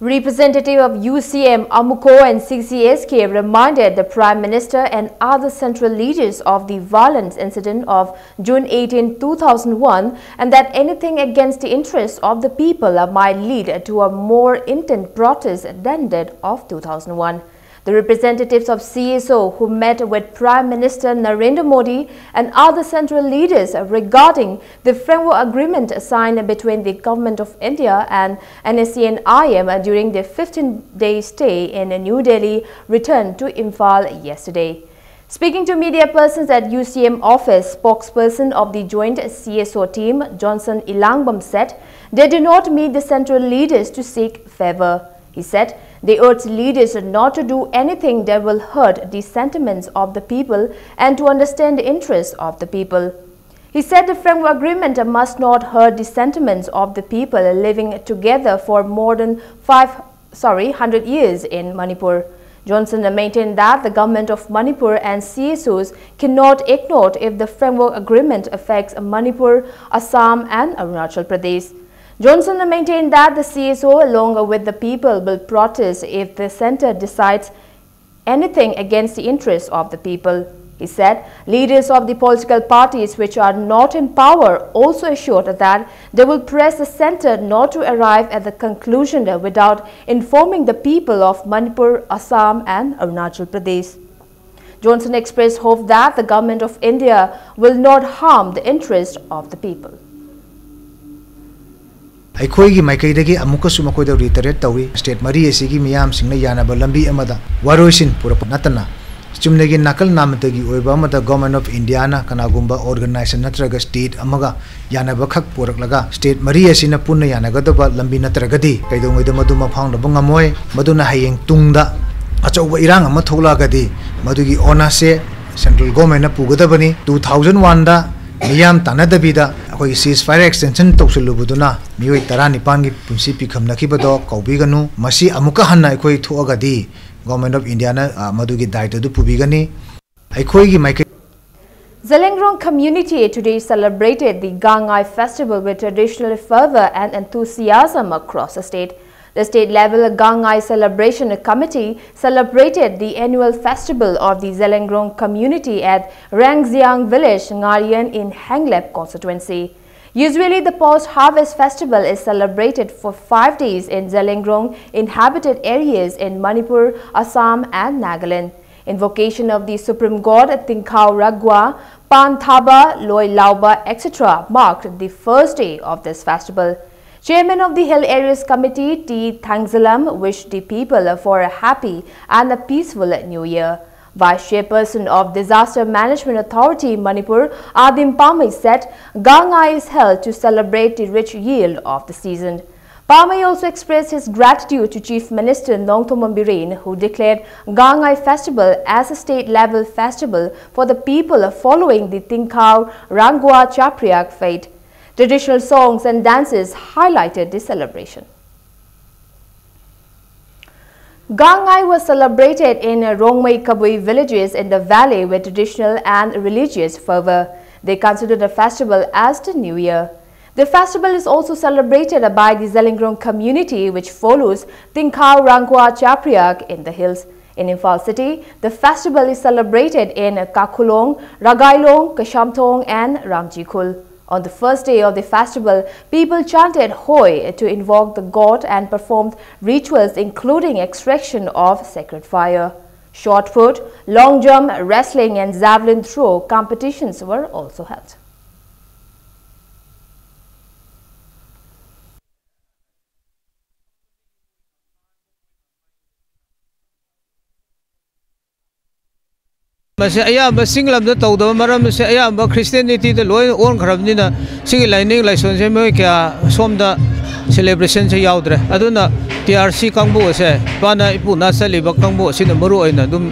Representative of U C M Amuko and C C S K reminded the Prime Minister and other central leaders of the violent incident of June eighteen, two thousand one, and that anything against the interests of the people might lead to a more intense protest than that of two thousand one. The representatives of C S O who met with Prime Minister Narendra Modi and other central leaders regarding the framework agreement signed between the Government of India and N S C N I M during their fifteen-day stay in New Delhi returned to Imphal yesterday. Speaking to media persons at U C M office, spokesperson of the joint C S O team, Johnson Elangbam, said they do not meet the central leaders to seek favor. He said they urge leaders not to do anything that will hurt the sentiments of the people and to understand the interests of the people. He said the framework agreement must not hurt the sentiments of the people living together for more than five, sorry, hundred years in Manipur. Johnson maintained that the government of Manipur and C S Os cannot ignore if the framework agreement affects Manipur, Assam and Arunachal Pradesh. Johnson maintained that the C S O along with the people will protest if the center decides anything against the interests of the people. He said leaders of the political parties which are not in power also assured that they will press the center not to arrive at the conclusion without informing the people of Manipur, Assam and Arunachal Pradesh. Johnson expressed hope that the Government of India will not harm the interest of the people. ꯑꯩꯈꯣꯏꯒꯤ ꯃꯥꯏꯀꯩꯗꯒꯤ ꯑꯃꯨꯛꯀꯁꯨ ꯃꯈꯣꯏꯗ ꯔꯤꯇꯔꯦꯠ ꯇꯧꯏ꯫ State ꯃꯔꯤ ꯑꯁꯤꯒꯤ ꯃꯤꯌꯥꯝꯁꯤꯡꯅ ꯌꯥꯅꯕ ꯂꯝꯕꯤ ꯑꯃꯗ ꯋꯥꯔꯣꯏꯁꯤꯟ ꯄꯨꯔꯛꯄ ꯅꯠꯇꯅ ꯆꯨꯝꯅꯒꯤ ꯅꯥꯀꯜ ꯅꯥꯝꯃꯇꯒꯤ ꯑꯣꯏꯕ ꯑꯃꯗ ꯒꯣꯔꯃꯦꯟ ꯑꯣꯐ ꯏꯟꯗꯤꯌꯥꯅ ꯀꯅꯥꯒꯨꯝꯕ ꯑꯣꯔꯒꯅꯥꯏꯖꯦꯁꯟ ꯅꯠꯇ꯭ꯔꯒ ꯁ꯭ꯇꯦꯠ ꯑꯃꯒ ꯌꯥꯅꯕꯈꯛ ꯄꯨꯔꯛꯂꯒ ꯁ꯭ꯇꯦꯠ ꯃꯔꯤ ꯑꯁꯤꯅ ꯄꯨꯟꯅ ꯌꯥꯅꯒꯗꯕ ꯂꯝꯕꯤ ꯅꯠꯇ꯭ꯔꯒꯗꯤ ꯀꯩꯗꯧꯉꯩꯗ ꯃꯗꯨ ꯃꯐꯥꯎꯅꯕ ꯉꯝꯃꯣꯏ꯫ ꯃꯗꯨꯅ ꯍꯌꯦꯡ ꯇꯨꯡꯗ ꯑꯆꯧꯕ ꯏꯔꯥꯡ ꯑꯃ ꯊꯣꯛꯂꯛꯑꯒꯗꯤ ꯃꯗꯨꯒꯤ ꯑꯣꯅꯔꯁꯁꯦ ꯁꯦꯟꯇ꯭ꯔꯦꯜ ꯒꯣꯔꯃꯦꯟꯅ ꯄꯨꯒꯗꯕꯅꯤ꯫ ꯇꯨ ꯊꯥꯎꯖꯟ ꯋꯥꯟꯗ ꯃꯤꯌꯥꯝ ꯇꯥꯟꯅꯗꯕꯤꯗ ꯑꯩꯈꯣꯏꯒꯤ ꯁꯤꯖ ꯐꯥꯌꯔ ꯑꯦꯛꯁꯇꯦꯟꯁꯟ ꯇꯧꯁꯤꯜꯂꯨꯕꯗꯨꯅ ꯃꯤꯑꯣꯏ ꯇꯔꯥꯅꯤꯄꯥꯟꯒꯤ ꯄꯨꯟꯁꯤ ꯄꯤꯈꯝꯅꯈꯤꯕꯗꯣ ꯀꯥꯎꯕꯤꯒꯅꯨ꯫ ꯃꯁꯤ ꯑꯃꯨꯛꯀ ꯍꯟꯅ ꯑꯩꯈꯣꯏ ꯊꯣꯛꯑꯒꯗꯤ ꯒꯣꯔꯃꯦꯟ ꯑꯣꯐ ꯏꯟꯗꯤꯌꯥꯅ, ꯑ, ꯃꯗꯨꯒꯤ ꯗꯥꯏꯇꯗꯨ ꯄꯨꯕꯤꯒꯅꯤ꯫ ꯑꯩꯈꯣꯏꯒꯤ ꯃꯥꯏꯀꯩ Zeliangrong community today celebrated the Gangngai festival with traditional fervor and enthusiasm across the state. The state-level Gangngai Celebration Committee celebrated the annual festival of the Zeliangrong community at Rangziang village, Ngarian in Henglep constituency. Usually, the post-harvest festival is celebrated for five days in Zeliangrong inhabited areas in Manipur, Assam and Nagaland. Invocation of the supreme god Tingkhao Rangwa, Pan Thaba, Loi Lauba, et cetera marked the first day of this festival. Chairman of the Hill Areas Committee, T Thangzalam, wished the people for a happy and a peaceful New Year. Vice Chairperson of Disaster Management Authority, Manipur, Adim Pamei said Gangngai is held to celebrate the rich yield of the season. Pamei also expressed his gratitude to Chief Minister Nongthombam Biren, who declared Gangngai Festival as a state-level festival for the people following the Tingkhao Rangwa Chapriak faith. Traditional songs and dances highlighted the celebration. Gangngai was celebrated in Rongmei Kabui villages in the valley with traditional and religious fervor. They consider the festival as the New Year. The festival is also celebrated by the Zeliangrong community, which follows Tingkhao Rangwa Chapriak in the hills. In Imphal city, the festival is celebrated in Kakhulong, Ragailong, Kashamthong and Ramjikhul. On the first day of the festival, people chanted Hoi to invoke the god and performed rituals including extraction of sacred fire. Shot put, long jump, wrestling and javelin throw competitions were also held. ꯃꯁꯤ ꯑꯌꯥꯝꯕ ꯆꯤꯡ ꯂꯝꯗ ꯇꯧꯗꯕ ꯃꯔꯝ ꯑꯁꯤ ꯑꯌꯥꯝꯕ ꯈ꯭ꯔꯤꯁꯇꯤꯌꯥꯅꯤꯇꯤꯗ ꯂꯣꯏꯅ ꯑꯣꯟꯈ꯭ꯔꯕꯅꯤꯅ ꯁꯤꯒꯤ ꯂꯥꯏꯅꯤꯡ ꯂꯥꯏꯁꯣꯟꯁꯦ ꯃꯤꯑꯣꯏ ꯀꯌꯥ ꯁꯣꯝꯗ ꯁꯦꯂꯦꯕ꯭ꯔꯦꯁꯟꯁꯦ ꯌꯥꯎꯗ꯭ꯔꯦ꯫ ꯑꯗꯨꯅ ꯇꯤ ꯑꯥꯔ ꯁꯤ ꯀꯥꯡꯕꯨ ꯑꯁꯦ, ꯏꯄꯥꯅ ꯏꯄꯨꯅ ꯆꯠꯂꯤꯕ ꯀꯥꯡꯕꯨ ꯑꯁꯤꯅ ꯃꯔꯨ ꯑꯣꯏꯅ ꯑꯗꯨꯝ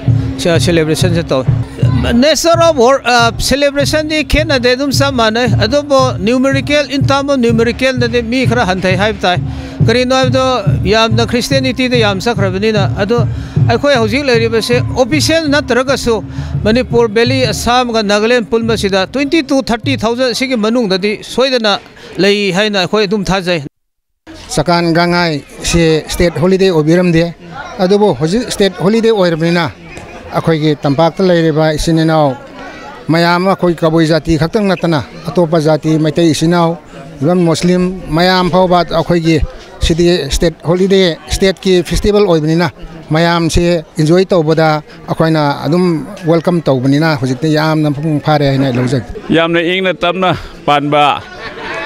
ꯁꯦ-, ꯁꯦꯂꯦꯕ꯭ꯔꯦꯁꯟꯁꯦ ꯇꯧꯋꯤ꯫ Nature of work, ꯑ, ꯁꯦꯂꯦꯕ꯭ꯔꯦꯁꯟꯗꯤ ꯈꯦꯠꯅꯗꯦ, ꯑꯗꯨꯝ ꯆꯞ ꯃꯥꯟꯅꯩ꯫ ꯑꯗꯨꯕꯨ ꯅ꯭ꯌꯨꯃꯦꯔꯤꯀꯦꯜ, in term of ꯅ꯭ꯌꯨꯃꯦꯔꯤꯀꯦꯜꯗꯗꯤ ꯃꯤ ꯈꯔ ꯍꯟꯊꯩ ꯍꯥꯏꯕ ꯇꯥꯏ꯫ ꯀꯔꯤꯅꯣ ꯍꯥꯏꯕꯗꯣ, ꯌꯥꯝꯅ ꯈ꯭ꯔꯤꯁꯇꯤꯌꯥꯅꯤꯇꯤꯗ ꯌꯥꯝ ꯆꯠꯈ꯭ꯔꯕꯅꯤꯅ꯫ ꯑꯗꯣ ꯑꯩꯈꯣꯏ ꯍꯧꯖꯤꯛ ꯂꯩꯔꯤꯕꯁꯦ ꯑꯣꯐꯤꯁꯤꯌꯦꯜ ꯅꯠꯇ꯭ꯔꯒꯁꯨ ꯃꯅꯤꯄꯨꯔ ꯚꯦꯂꯤ, ꯑꯁꯥꯝꯒ ꯅꯥꯒꯥꯂꯦꯟ ꯄꯨꯟꯕꯁꯤꯗ twenty to thirty thousand ꯁꯤꯒꯤ ꯃꯅꯨꯡꯗꯗꯤ ꯁꯣꯏꯗꯅ ꯂꯩ ꯍꯥꯏꯅ ꯑꯩꯈꯣꯏ ꯑꯗꯨꯝ ꯊꯥꯖꯩ꯫ ꯆꯀꯥꯟ ꯒꯥꯡꯉꯥꯏꯁꯤ ꯁ꯭ꯇꯦꯠ ꯍꯣꯂꯤꯗꯦ ꯑꯣꯏꯕꯤꯔꯝꯗꯦ꯫ ꯑꯗꯨꯕꯨ ꯍꯧꯖꯤꯛ ꯁ꯭ꯇꯦꯠ ꯍꯣꯂꯤꯗꯦ ꯑꯣꯏꯔꯕꯅꯤꯅ, ꯑꯩꯈꯣꯏꯒꯤ ꯇꯝꯄꯥꯛꯇ ꯂꯩꯔꯤꯕ ꯏꯆꯤꯟ ꯏꯅꯥꯎ ꯃꯌꯥꯝ ꯑꯃ, ꯑꯩꯈꯣꯏ ꯀꯕꯨꯏ ꯖꯥꯇꯤ ꯈꯛꯇꯪ ꯅꯠꯇꯅ, ꯑꯇꯣꯞꯄ ꯖꯥꯇꯤ, ꯃꯩꯇꯩ ꯏꯆꯤꯟ ꯏꯅꯥꯎ, even ꯃꯨꯁꯂꯤꯝ ꯃꯌꯥꯝ ꯐꯥꯎꯕ ꯑꯩꯈꯣꯏꯒꯤ ꯁꯤꯗꯤ ꯁ꯭ꯇꯦꯠ ꯍꯣꯂꯤꯗꯦ, ꯁ꯭ꯇꯦꯠꯀꯤ ꯐꯦꯁꯇꯤꯚꯦꯜ ꯑꯣꯏꯕꯅꯤꯅ, ꯃꯌꯥꯝꯁꯦ ꯏꯟꯖꯣꯏ ꯇꯧꯕꯗ ꯑꯩꯈꯣꯏꯅ ꯑꯗꯨꯝ ꯋꯦꯜꯀꯝ ꯇꯧꯕꯅꯤꯅ, ꯍꯧꯖꯤꯛꯇꯤ ꯌꯥꯝꯅ ꯃꯄꯨꯡ ꯐꯥꯔꯦ ꯍꯥꯏꯅ ꯂꯧꯖꯒꯦ꯫ ꯌꯥꯝꯅ ꯏꯪꯅ ꯇꯞꯅ ꯄꯥꯟꯕ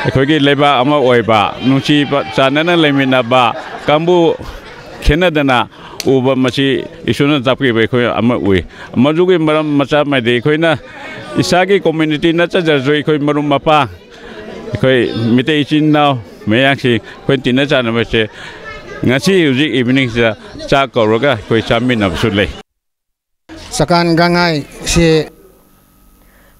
ꯑꯩꯈꯣꯏꯒꯤ ꯂꯩꯕꯥꯛ ꯑꯃ ꯑꯣꯏꯕ, ꯅꯨꯡꯁꯤ ꯆꯥꯟꯅꯅ ꯂꯩꯃꯤꯟꯅꯕ ꯀꯥꯡꯕꯨ ꯈꯦꯠꯅꯗꯅ ꯎꯕ, ꯃꯁꯤ ꯏꯁꯣꯔꯅ ꯇꯥꯛꯄꯤꯕ ꯑꯩꯈꯣꯏ ꯑꯃ ꯎꯏ꯫ ꯃꯗꯨꯒꯤ ꯃꯔꯝ ꯃꯆꯥ ꯑꯃꯗꯤ ꯑꯩꯈꯣꯏꯅ ꯏꯁꯥꯒꯤ ꯀꯝꯃ꯭ꯌꯨꯅꯤꯇꯤ ꯅꯠꯇ꯭ꯔꯁꯨ, ꯑꯩꯈꯣꯏ ꯃꯔꯨꯞ ꯃꯄꯥꯡ, ꯑꯩꯈꯣꯏ ꯃꯤꯇꯩ ꯏꯆꯤꯟ ꯏꯅꯥꯎ ꯃꯌꯥꯝꯁꯤ ꯑꯩꯈꯣꯏ ꯇꯤꯟꯅ ꯆꯥꯟꯅꯕꯁꯦ ꯉꯁꯤ ꯍꯧꯖꯤꯛ ꯏꯚꯤꯅꯤꯡꯁꯤꯗ ꯆꯥꯛ ꯀꯧꯔꯒ ꯑꯩꯈꯣꯏ ꯆꯥꯃꯤꯟꯅꯕꯁꯨ ꯂꯩ꯫ ꯆꯀꯥꯟ ꯒꯥꯡꯉꯥꯏꯁꯤ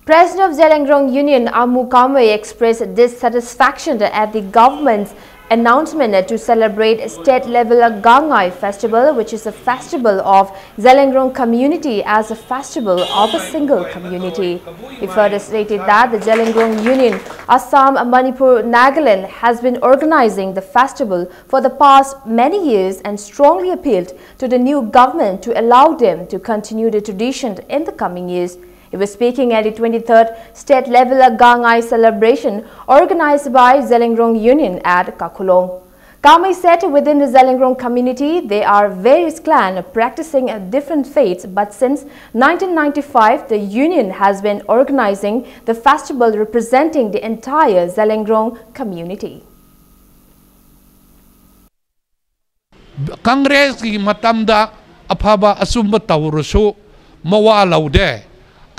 President of Zeliangrong Union Amu Kamei expressed dissatisfaction at the government's announcement to celebrate state-level Gangai festival, which is a festival of Zeliangrong community, as a festival of a single community. He further stated that the Zeliangrong Union, Assam, Manipur, Nagaland has been organizing the festival for the past many years and strongly appealed to the new government to allow them to continue the tradition in the coming years. He was speaking at the twenty-third state-level Gangai celebration organized by Zeliangrong Union at Kakhulong. Kamei said within the Zeliangrong community, there are various clans practicing different faiths, but since nineteen ninety-five, the union has been organizing the festival representing the entire Zeliangrong community. ꯀꯪꯒ꯭ꯔꯦꯁꯀꯤ ꯃꯇꯝꯗ ꯑꯐꯕ ꯑꯆꯨꯝꯕ ꯇꯧꯔꯁꯨ ꯃꯋꯥ ꯂꯧꯗꯦ꯫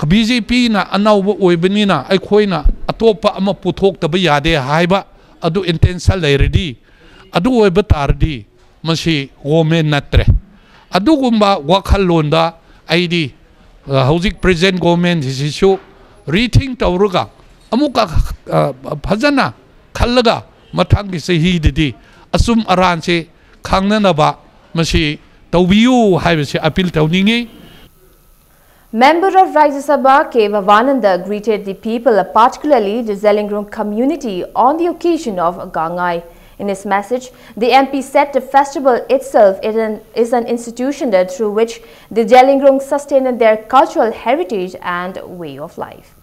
B J ꯄꯤꯅ ꯑꯅꯧꯕ ꯑꯣꯏꯕꯅꯤꯅ ꯑꯩꯈꯣꯏꯅ ꯑꯇꯣꯞꯄ ꯑꯃ ꯄꯨꯊꯣꯛꯇꯕ ꯌꯥꯗꯦ ꯍꯥꯏꯕ ꯑꯗꯨ ꯏꯟꯇꯦꯟꯁꯟ ꯂꯩꯔꯗꯤ, ꯑꯗꯨ ꯑꯣꯏꯕ ꯇꯥꯔꯗꯤ ꯃꯁꯤ ꯒꯣꯔꯃꯦꯟ ꯅꯠꯇ꯭ꯔꯦ꯫ ꯑꯗꯨꯒꯨꯝꯕ ꯋꯥꯈꯜꯂꯣꯟꯗ ꯑꯩꯗꯤ, ꯑ, ꯍꯧꯖꯤꯛ ꯄ꯭ꯔꯦꯖꯦꯟ ꯒꯣꯔꯃꯦꯟꯁꯤꯁꯨ ꯔꯤꯊꯤꯡ ꯇꯧꯔꯒ ꯑꯃꯨꯛꯀ, ꯑ, ꯐꯖꯅ ꯈꯜꯂꯒ ꯃꯊꯪꯒꯤ ꯆꯍꯤꯗꯗꯤ ꯑꯆꯨꯝ ꯑꯔꯥꯟꯁꯦ ꯈꯪꯅꯅꯕ ꯃꯁꯤ ꯇꯧꯕꯤꯌꯨ ꯍꯥꯏꯕꯁꯤ ꯑꯄꯤꯜ ꯇꯧꯅꯤꯡꯉꯤ꯫ Member of Rajya Sabha K Bhavananda greeted the people, particularly the Zeliangrong community, on the occasion of Gangai. In his message, the M P said the festival itself is an, is an institution that through which the Zeliangrong sustain their cultural heritage and way of life.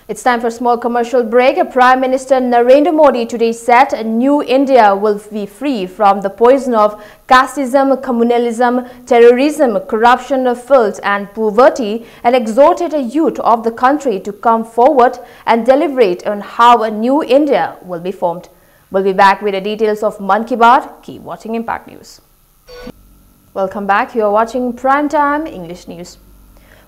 It's time for a small commercial break. Prime Minister Narendra Modi today said New India will be free from the poison of casteism, communalism, terrorism, corruption, filth, and poverty, and exhorted the youth of the country to come forward and deliberate on how a new India will be formed. We'll be back with the details of Mann Ki Baat. Keep watching Impact News. Welcome back. You are watching Prime Time English News.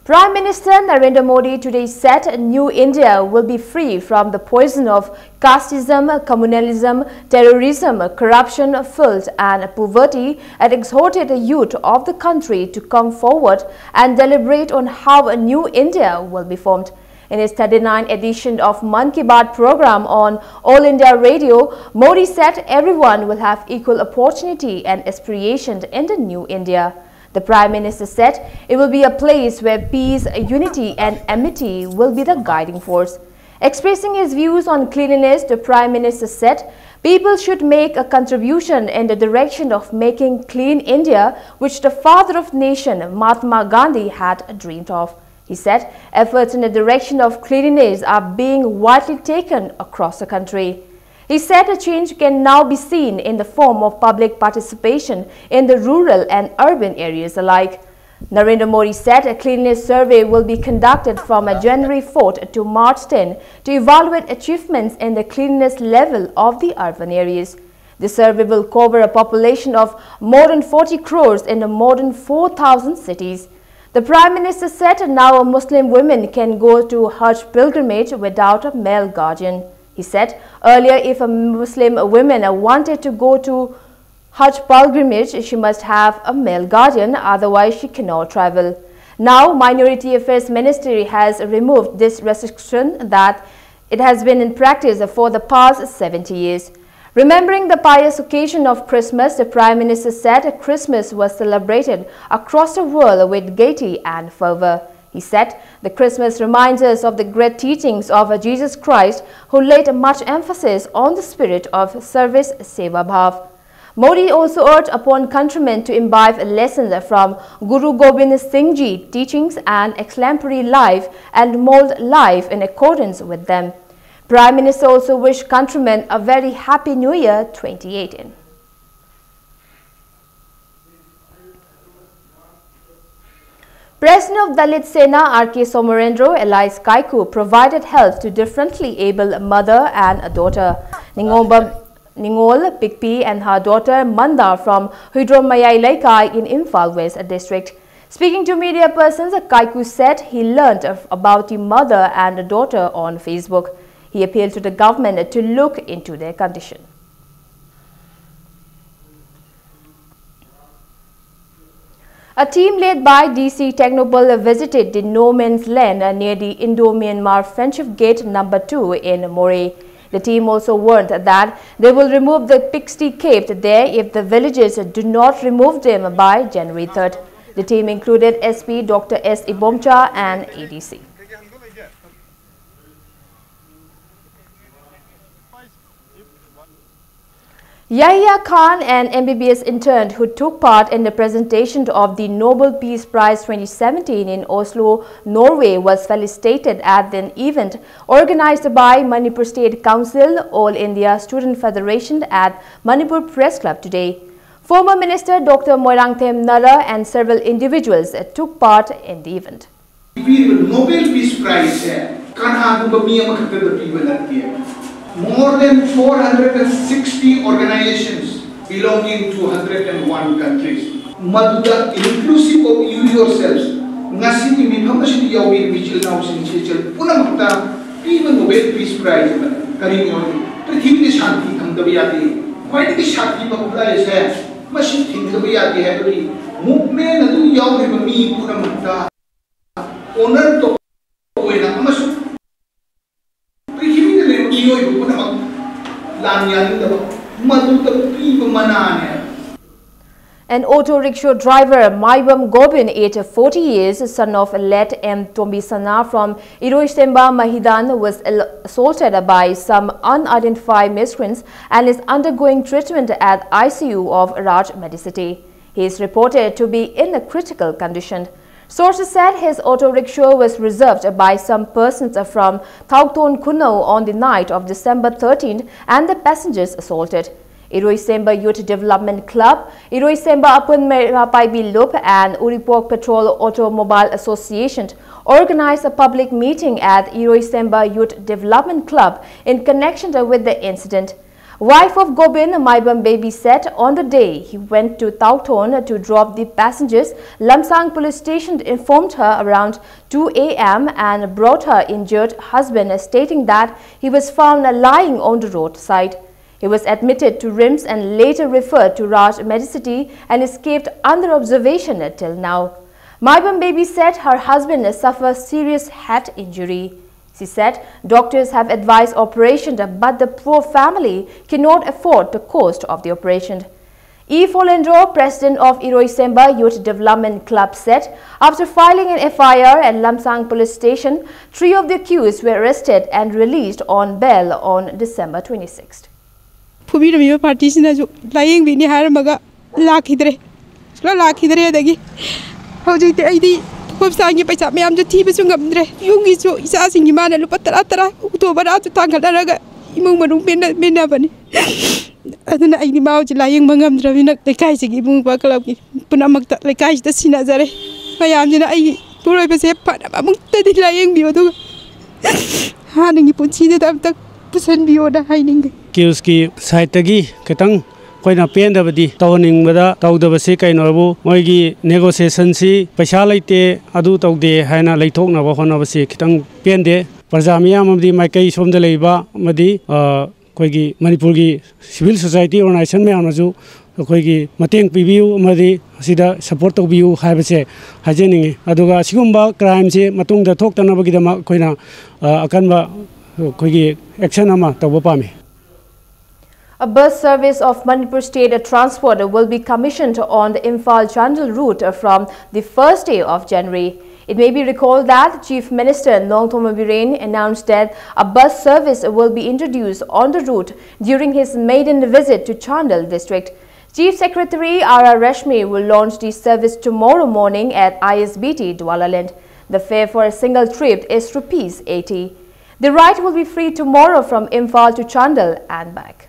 Prime Minister Narendra Modi today said New India will be free from the poison of casteism, communalism, terrorism, corruption, filth, and poverty, and exhorted the youth of the country to come forward and deliberate on how a new India will be formed. In his thirty-ninth edition of Mann Ki Baat program on All India Radio, Modi said everyone will have equal opportunity and aspirations in the new India. The Prime Minister said it will be a place where peace, unity, and amity will be the guiding force. Expressing his views on cleanliness, the Prime Minister said people should make a contribution in the direction of making clean India, which the father of nation, Mahatma Gandhi, had dreamed of. He said efforts in the direction of cleanliness are being widely taken across the country. He said a change can now be seen in the form of public participation in the rural and urban areas alike. Narendra Modi said a cleanliness survey will be conducted from January fourth to March ten to evaluate achievements in the cleanliness level of the urban areas. The survey will cover a population of more than forty crores in more than four thousand cities. The Prime Minister said now Muslim women can go to Hajj pilgrimage without a male guardian. He said earlier, if a Muslim woman wanted to go to Hajj pilgrimage, she must have a male guardian, otherwise she cannot travel. Now, Minority Affairs Ministry has removed this restriction that it has been in practice for the past seventy years. Remembering the pious occasion of Christmas, the Prime Minister said Christmas was celebrated across the world with gaiety and fervor. He said, "The Christmas reminds us of the great teachings of Jesus Christ, who laid much emphasis on the spirit of service, Seva Bhav." Modi also urged upon countrymen to imbibe lessons from Guru Gobind Singh Ji teachings and exemplary life and mold life in accordance with them. Prime Minister also wished countrymen a very happy New Year twenty eighteen. President of Dalit Sena R K Somorendro, alias Kaiku, provided help to differently abled mother and a daughter. Ningomba Ningol Pikpi and her daughter Manda from Huidrom Mayai Leikai in Imphal West District. Speaking to media persons, Kaiku said he learnt of, about the mother and the daughter on Facebook. He appealed to the government to look into their condition. A team led by D C Technopal visited the no man's land near the Indo-Myanmar Friendship Gate number two in Moreh. The team also warned that they will remove the pixie caved there if the villagers do not remove them by January third. The team included S P Doctor S Ibomcha and A D C. Yahya Khan, an M B B S intern who took part in the presentation of the Nobel Peace Prize twenty seventeen in Oslo, Norway, was felicitated at an event organized by Manipur State Council, All India Student Federation at Manipur Press Club today. Former Minister Doctor Moirangthem Nara and several individuals took part in the event. ꯄꯤꯔꯤꯕ Nobel Peace Prize ꯁꯦ ꯀꯅꯥꯒꯨꯝꯕ ꯃꯤ ꯑꯃꯈꯛꯇꯗ ꯄꯤꯕ ꯅꯠꯇꯦ꯫ More than four hundred and sixty organizations belonging to hundred and one countries, ꯃꯗꯨꯗ inclusive of you yourselves, ꯉꯁꯤꯒꯤ ꯃꯤꯐꯝ ꯑꯁꯤꯗ ꯌꯥꯎꯕꯤꯔꯤꯕ ꯏꯆꯤꯜ ꯏꯅꯥꯎꯁꯤꯡ ꯁꯤꯆꯤꯜ ꯄꯨꯝꯅꯃꯛꯇ ꯄꯤꯕ Nobel Peace Prize ꯑꯃꯅꯤ꯫ ꯀꯔꯤꯒꯤꯅꯣ? ꯄ꯭ꯔꯤꯊꯤꯕꯤꯗ ꯁꯥꯟꯇꯤ ꯊꯝꯗꯕ ꯌꯥꯗꯦ꯫ ꯈ꯭ꯋꯥꯏꯗꯒꯤ ꯁꯥꯟꯇꯤ ꯐꯕ ꯈꯨꯠꯂꯥꯏ ꯑꯁꯦ ꯃꯁꯤ ꯊꯤꯡꯗꯕ ꯌꯥꯗꯦ ꯍꯥꯏꯕꯒꯤ movement ꯑꯗꯨ ꯌꯥꯎꯔꯤꯕ ꯃꯤ ꯄꯨꯝꯅꯃꯛꯇ honor ꯇꯧꯕ ꯑꯣꯏꯅ ꯑꯃꯁꯨꯡ ꯄ꯭ꯔꯤꯊꯤꯕꯤꯗ ꯂꯩꯕ ꯃꯤꯑꯣꯏꯕ ꯄꯨꯝꯅꯃꯛ ꯂꯥꯟ ꯌꯥꯅꯤꯡꯗꯕ ꯃꯗꯨꯗ ꯄꯤꯕ ꯃꯅꯥꯅꯦ꯫ An auto rickshaw driver, Maibam Gobin, aged forty years, son of late M Tombisana from Iroisemba Mahidan, was al- assaulted by some unidentified miscreants and is undergoing treatment at I C U of Raj Medicity. He is reported to be in a critical condition. Sources said his auto rickshaw was reserved by some persons from Thaukton Khunou on the night of December thirteenth and the passengers assaulted. Iroisemba Youth Development Club, Iroisemba Apun Mera Paibi Lup, and Uripok Patrol Automobile Association organized a public meeting at Iroisemba Youth Development Club in connection with the incident. Wife of Gobin, Maibam Baby, said on the day he went to Tauthon to drop the passengers, Lamsang Police Station informed her around two a m and brought her injured husband, stating that he was found lying on the roadside. He was admitted to RIMS and later referred to Raj Medicity and is kept under observation till now. Maibam Baby said her husband suffered serious head injury. She said doctors have advised operation, but the poor family cannot afford the cost of the operation. E. Folendro, president of Iroisemba Youth Development Club, said after filing an F I R at Lamsang Police Station, three of the accused were arrested and released on bail on December twenty-sixth. ꯐꯨꯕꯤꯔꯝꯃꯤꯕ ꯄꯥꯔꯇꯤꯁꯤꯅꯁꯨ ꯂꯥꯌꯦꯡꯕꯤꯅꯤ ꯍꯥꯏꯔꯝꯃꯒ ꯂꯥꯛꯈꯤꯗ꯭ꯔꯦ꯫ ꯁꯨꯡꯂꯥꯛ ꯂꯥꯛꯈꯤꯗ꯭ꯔꯦ꯫ ꯑꯗꯒꯤ ꯍꯧꯖꯤꯛꯇꯤ ꯑꯩꯗꯤ ꯍꯣꯁꯄꯤꯇꯥꯜꯒꯤ ꯄꯩꯁꯥ ꯃꯌꯥꯝꯁꯨ ꯊꯤꯕꯁꯨ ꯉꯝꯗ꯭ꯔꯦ꯫ ꯌꯨꯝꯒꯤꯁꯨ ꯏꯆꯥꯁꯤꯡꯒꯤ ꯃꯥꯅ ꯂꯨꯄꯥ ꯇꯔꯥ ꯇꯔꯥ ꯑꯣꯇꯣ ꯚꯔꯥꯁꯨ ꯊꯥꯡꯒꯠꯅꯔꯒ ꯏꯃꯨꯡ ꯃꯅꯨꯡ ꯄꯦꯟꯅ ꯄꯦꯟꯅꯕꯅꯤ꯫ ꯑꯗꯨꯅ ꯑꯩꯗꯤ ꯃꯥ ꯍꯧꯖꯤꯛ ꯂꯥꯌꯦꯡꯕ ꯉꯝꯗ꯭ꯔꯕꯅꯤꯅ ꯂꯩꯀꯥꯏꯁꯤꯒꯤ ꯏꯕꯨꯡ ꯏꯄ꯭ꯋꯥ ꯀ꯭ꯂꯕꯀꯤ ꯄꯨꯝꯅꯃꯛꯇ ꯂꯩꯀꯥꯏꯁꯤꯗ ꯁꯤꯟꯅꯖꯔꯦ꯫ ꯃꯌꯥꯝꯁꯤꯅ ꯑꯩꯒꯤ ꯏꯄꯨꯔꯣꯏꯕꯁꯦ ꯐꯅꯕ ꯑꯃꯨꯛꯇꯗꯤ ꯂꯥꯌꯦꯡꯕꯤꯌꯨ, ꯑꯗꯨꯒ ꯍꯥꯟꯅꯒꯤ ꯄꯨꯟꯁꯤꯗꯨꯗ ꯑꯝꯇ ꯄꯨꯁꯟꯕꯤꯌꯣꯅ ꯍꯥꯏꯅꯤꯡꯉꯤ꯫ ꯑꯦꯀ꯭ꯌꯨꯁꯀꯤ ꯁꯥꯏꯠꯇꯒꯤ ꯈꯤꯇꯪ ꯑꯩꯈꯣꯏꯅ ꯄꯦꯟꯗꯕꯗꯤ ꯇꯧꯍꯟꯅꯤꯡꯕꯗ ꯇꯧꯗꯕꯁꯤ ꯀꯩꯅꯣꯕꯨ ꯃꯣꯏꯒꯤ ꯅꯦꯒꯣꯁꯤꯌꯦꯁꯟꯁꯤ ꯄꯩꯁꯥ ꯂꯩꯇꯦ, ꯑꯗꯨ ꯇꯧꯗꯦ ꯍꯥꯏꯅ ꯂꯩꯊꯣꯛꯅꯕ ꯍꯣꯠꯅꯕꯁꯤ ꯈꯤꯇꯪ ꯄꯦꯟꯗꯦ꯫ ꯄ꯭ꯔꯖꯥ ꯃꯤꯌꯥꯝ ꯑꯃꯗꯤ ꯃꯥꯏꯀꯩ ꯁꯣꯝꯗ ꯂꯩꯕ ꯑꯃꯗꯤ ꯑꯩꯈꯣꯏꯒꯤ ꯃꯅꯤꯄꯨꯔꯒꯤ civil society organization ꯃꯌꯥꯝꯅꯁꯨ ꯑꯩꯈꯣꯏꯒꯤ ꯃꯇꯦꯡ ꯄꯤꯕꯤꯌꯨ ꯑꯃꯗꯤ ꯑꯁꯤꯗ support ꯇꯧꯕꯤꯌꯨ ꯍꯥꯏꯕꯁꯦ ꯍꯥꯏꯖꯅꯤꯡꯉꯤ꯫ ꯑꯗꯨꯒ ꯑꯁꯤꯒꯨꯝꯕ crimeꯁꯦ ꯃꯇꯨꯡꯗ ꯊꯣꯛꯇꯅꯕꯒꯤꯗꯃꯛ ꯑꯩꯈꯣꯏꯅ ꯑꯀꯟꯕ ꯑꯩꯈꯣꯏꯒꯤ action ꯑꯃ ꯇꯧꯕ ꯄꯥꯝꯃꯤ꯫ A bus service of Manipur State Transport will be commissioned on the Imphal Chandel route from the first day of January. It may be recalled that Chief Minister Nongthombam Biren announced that a bus service will be introduced on the route during his maiden visit to Chandel district. Chief Secretary R R Rashmi will launch the service tomorrow morning at I S B T Dualaland. The fare for a single trip is rupees eighty. The ride will be free tomorrow from Imphal to Chandel and back.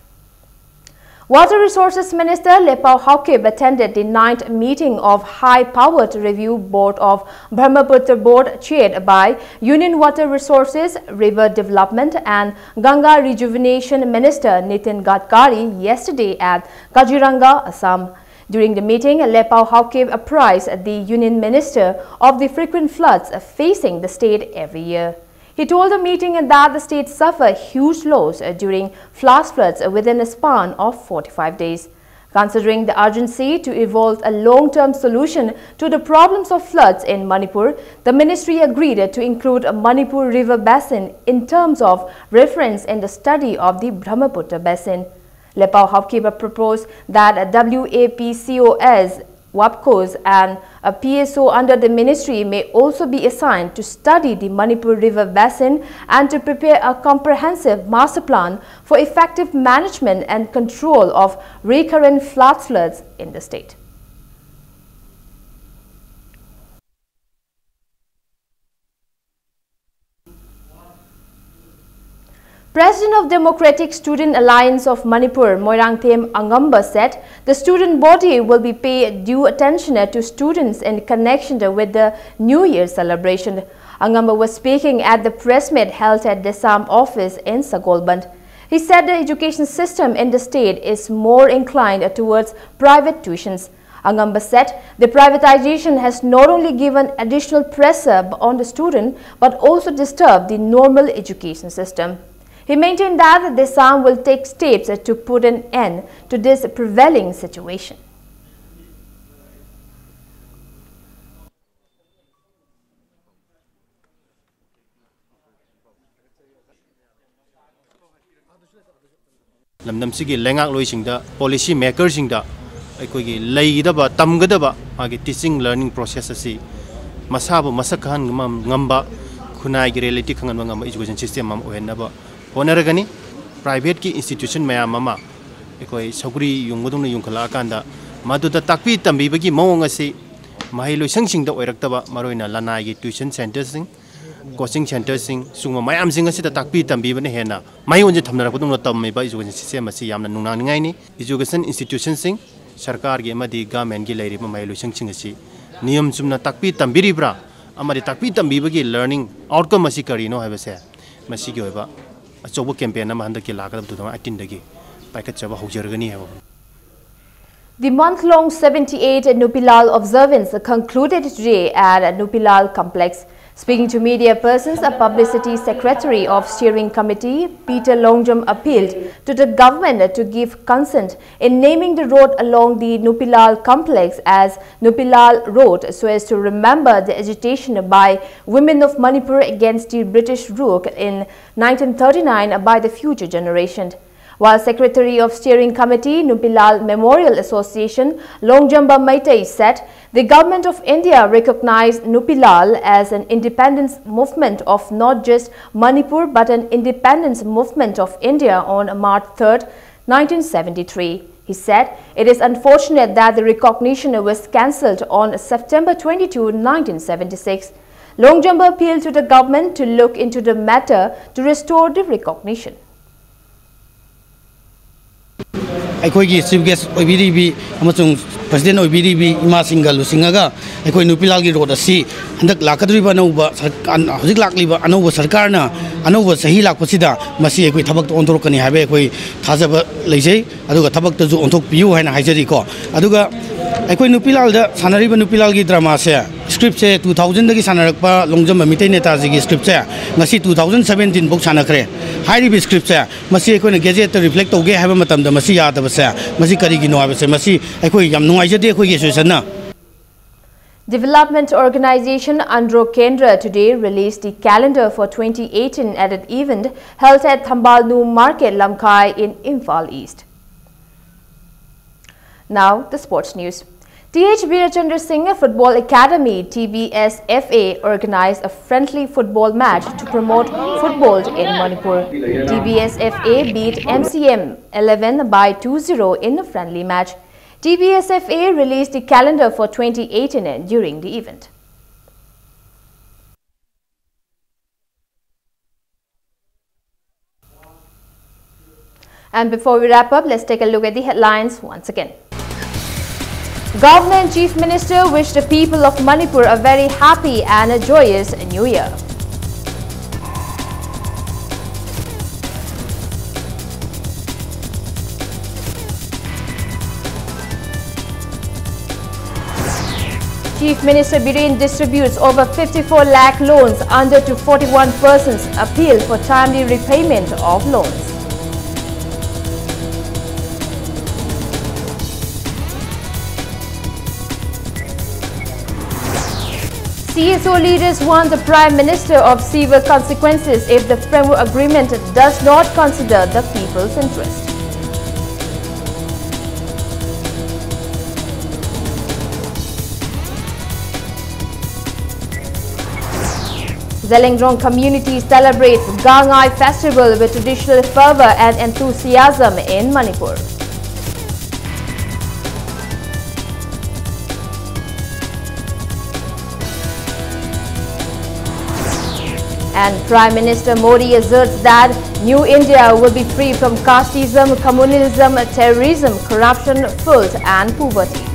Water Resources Minister Lepao Haokip attended the ninth meeting of High Powered Review Board of Brahmaputra Board, chaired by Union Water Resources, River Development and Ganga Rejuvenation Minister Nitin Gadkari yesterday at Kaziranga, Assam. During the meeting, Lepao Haokip apprised the Union Minister of the frequent floods facing the state every year. He told the meeting that the state suffer huge loss during flash floods within a span of forty-five days. Considering the urgency to evolve a long-term solution to the problems of floods in Manipur, the ministry agreed to include Manipur River Basin in terms of reference in the study of the Brahmaputra Basin. Lepao Haokip proposed that W A P C Os, WAPCOs and a P S O under the ministry may also be assigned to study the Manipur River Basin and to prepare a comprehensive master plan for effective management and control of recurrent flash floods in the state. President of Democratic Student Alliance of Manipur, Moirangthem Angamba, said the student body will be pay due attention to students in connection with the New Year celebration. Angamba was speaking at the press meet held at DESAM office in Sagolband. He said the education system in the state is more inclined towards private tuitions. Angamba said the privatization has not only given additional pressure on the student but also disturbed the normal education system. He maintained that the SAM will take steps to put an end to this prevailing situation. ꯂꯝꯗꯝꯁꯤꯒꯤ ꯂꯩꯉꯥꯛꯂꯣꯏꯁꯤꯡꯗ, policy ꯃꯦꯀꯔꯁꯤꯡꯗ ꯑꯩꯈꯣꯏꯒꯤ ꯂꯩꯒꯗꯕ, ꯇꯝꯒꯗꯕ ꯃꯥꯒꯤ teaching learning process ꯑꯁꯤ ꯃꯁꯥꯕꯨ ꯃꯁꯛ ꯈꯪꯍꯟꯕ ꯉꯝꯕ, ꯈꯨꯟꯅꯥꯏꯒꯤ ꯔꯤꯌꯦꯂꯤꯇꯤ ꯈꯪꯍꯟꯕ ꯉꯝꯕ ꯏꯖꯨꯀꯦꯁꯟ ꯁꯤꯁꯇꯦꯝ ꯑꯃ ꯑꯣꯏꯍꯟꯅꯕ ꯍꯣꯠꯅꯔꯒꯅꯤ꯫ ꯄ꯭ꯔꯥꯏꯚꯦꯠꯀꯤ ꯏꯟꯁꯇꯤꯇ꯭ꯌꯨꯁꯟ ꯃꯌꯥꯝ ꯑꯃ ꯑꯩꯈꯣꯏ ꯁꯧꯒ꯭ꯔꯤ ꯌꯨꯡꯕꯗꯧꯅ ꯌꯨꯡꯈꯠꯂꯛꯑꯀꯥꯟꯗ ꯃꯗꯨꯗ ꯇꯥꯛꯄꯤ ꯇꯝꯕꯤꯕꯒꯤ ꯃꯑꯣꯡ ꯑꯁꯤ ꯃꯍꯩ ꯂꯣꯏꯁꯪꯁꯤꯡꯗ ꯑꯣꯏꯔꯛꯇꯕ, ꯃꯔꯨꯑꯣꯏꯅ ꯂꯅꯥꯏꯒꯤ ꯇ꯭ꯌꯨꯁꯟ ꯁꯦꯟꯇꯔꯁꯤꯡ, ꯀꯣꯆꯤꯡ ꯁꯦꯟꯇꯔꯁꯤꯡ, ꯁꯤꯒꯨꯝꯕ ꯃꯌꯥꯝꯁꯤꯡ ꯑꯁꯤꯗ ꯇꯥꯛꯄꯤ ꯇꯝꯕꯤꯕꯅ ꯍꯦꯟꯅ ꯃꯌꯣꯟꯁꯦ ꯊꯝꯅꯔꯛꯄꯗꯧꯅ ꯇꯝꯃꯤꯕ ꯏꯖꯨꯀꯦꯁꯟ ꯁꯤꯁꯇꯦꯝ ꯑꯁꯤ ꯌꯥꯝꯅ ꯅꯨꯡꯅꯥꯡꯅꯤꯡꯉꯥꯏꯅꯤ꯫ ꯏꯖꯨꯀꯦꯁꯟ ꯏꯟꯁꯇꯤꯇ꯭ꯌꯨꯁꯟꯁꯤꯡ, ꯁꯔꯀꯥꯔꯒꯤ ꯑꯃꯗꯤ ꯒꯚꯔꯟꯃꯦꯟꯒꯤ ꯂꯩꯔꯤꯕ ꯃꯍꯩ ꯂꯣꯏꯁꯪꯁꯤꯡ ꯑꯁꯤ ꯅꯤꯌꯝ ꯆꯨꯝꯅ ꯇꯥꯛꯄꯤ ꯇꯝꯕꯤꯔꯤꯕ꯭ꯔꯥ ꯑꯃꯗꯤ ꯇꯥꯛꯄꯤ ꯇꯝꯕꯤꯕꯒꯤ ꯂꯔꯅꯤꯡ ꯑꯥꯎꯠꯀꯝ ꯑꯁꯤ ꯀꯔꯤꯅꯣ ꯍꯥꯏꯕꯁꯦ ꯃꯁꯤꯒꯤ ꯑꯣꯏꯕ ꯑꯆꯧꯕ ꯀꯦꯝꯄꯦꯟ ꯑꯃ ꯍꯟꯗꯛꯀꯤ ꯂꯥꯛꯀꯗꯕ two thousand eighteen ꯗꯒꯤ ꯄꯥꯏꯈꯠꯆꯕ ꯍꯧꯖꯔꯒꯅꯤ ꯍꯥꯏꯕ꯫ The month-long seventy-eight Nupilal observance concluded today at Nupilal Complex. Speaking to media persons, a publicity secretary of steering committee, Peter Longjam, appealed to the government to give consent in naming the road along the Nupilal Complex as Nupilal Road so as to remember the agitation by women of Manipur against the British rule in nineteen thirty-nine by the future generation. While Secretary of Steering Committee, Nupilal Memorial Association, Longjamba Meitei said the Government of India recognized Nupilal as an independence movement of not just Manipur but an independence movement of India on March third, nineteen seventy-three. He said it is unfortunate that the recognition was cancelled on September twenty-two, nineteen seventy-six. Longjamba appealed to the government to look into the matter to restore the recognition. ꯑꯩꯈꯣꯏꯒꯤ chief gas ꯑꯣꯏꯕꯤꯔꯤꯕꯤ ꯑꯃꯁꯨꯡ president ꯑꯣꯏꯕꯤꯔꯤꯕꯤ ꯏꯃꯥꯁꯤꯡꯒ ꯂꯨꯆꯤꯡꯉꯒ ꯑꯩꯈꯣꯏ ꯅꯨꯄꯤꯂꯥꯜꯒꯤ road ꯑꯁꯤ ꯍꯟꯗꯛ ꯂꯥꯛꯀꯗꯧꯔꯤꯕ ꯑꯅꯧꯕ sir-, ꯍꯧꯖꯤꯛ ꯂꯥꯛꯂꯤꯕ ꯑꯅꯧꯕ ꯁꯔꯀꯥꯔꯅ ꯑꯅꯧꯕ ꯆꯍꯤ ꯂꯥꯛꯄꯁꯤꯗ ꯃꯁꯤ ꯑꯩꯈꯣꯏ ꯊꯕꯛꯇ ꯑꯣꯟꯊꯣꯔꯛꯀꯅꯤ ꯍꯥꯏꯕ ꯑꯩꯈꯣꯏ ꯊꯥꯖꯕ ꯂꯩꯖꯩ꯫ ꯑꯗꯨꯒ ꯊꯕꯛꯇꯁꯨ ꯑꯣꯟꯊꯣꯛꯄꯤꯌꯨ ꯍꯥꯏꯅ ꯍꯥꯏꯖꯔꯤꯀꯣ꯫ ꯑꯗꯨꯒ ꯑꯩꯈꯣꯏ ꯅꯨꯄꯤꯂꯥꯜꯗ ꯁꯥꯟꯅꯔꯤꯕ ꯅꯨꯄꯤꯂꯥꯜꯒꯤ ꯗ꯭ꯔꯃꯥꯁꯦ, ꯁ꯭ꯀ꯭ꯔꯤꯞꯁꯦ ꯇꯨ ꯊꯥꯎꯖꯟꯗꯒꯤ ꯁꯥꯟꯅꯔꯛꯄ ꯂꯣꯡꯖꯝꯕ ꯃꯤꯇꯩ ꯅꯦꯇꯥꯖꯤꯒꯤ ꯁ꯭ꯀ꯭ꯔꯤꯞꯁꯦ ꯉꯁꯤ ꯇꯨ ꯊꯥꯎꯖꯟ ꯁꯕꯦꯟꯇꯤꯟ ꯐꯥꯎ ꯁꯥꯟꯅꯈ꯭ꯔꯦ꯫ ꯍꯥꯏꯔꯤꯕ ꯁ꯭ꯀ꯭ꯔꯤꯞꯁꯦ, ꯃꯁꯤ ꯑꯩꯈꯣꯏꯅ ꯒꯦꯖꯦꯠꯇ ꯔꯤꯐ꯭ꯂꯦꯛ ꯇꯧꯒꯦ ꯍꯥꯏꯕ ꯃꯇꯝꯗ ꯃꯁꯤ ꯌꯥꯗꯕꯁꯦ, ꯃꯁꯤ ꯀꯔꯤꯒꯤꯅꯣ ꯍꯥꯏꯕꯁꯦ, ꯃꯁꯤ ꯑꯩꯈꯣꯏ ꯌꯥꯝ ꯅꯨꯡꯉꯥꯏꯖꯗꯦ ꯑꯩꯈꯣꯏꯒꯤ ꯑꯦꯁꯣꯁꯤꯌꯦꯁꯟꯅ꯫ Development organization Andro Kendra today released the calendar for twenty eighteen at an event held at Thambal New Market, Lamkhai in Imphal East. Now, the sports news. T H Birachandra Singh Football Academy, T B S F A, organized a friendly football match to promote football in Manipur. T B S F A beat M C M eleven by two zero in a friendly match. T B S F A released the calendar for twenty eighteen during the event. And before we wrap up, let's take a look at the headlines once again. Governor and Chief Minister wish the people of Manipur a very happy and a joyous New Year. Chief Minister Biren distributes over fifty-four lakh loans under to forty-one persons, appeal for timely repayment of loans. C S O leaders warn the Prime Minister of severe consequences if the framework agreement does not consider the people's interest. Zeliangrong community celebrates Gangai festival with traditional fervor and enthusiasm in Manipur. And Prime Minister Modi asserts that New India will be free from casteism, communalism, terrorism, corruption, filth and poverty.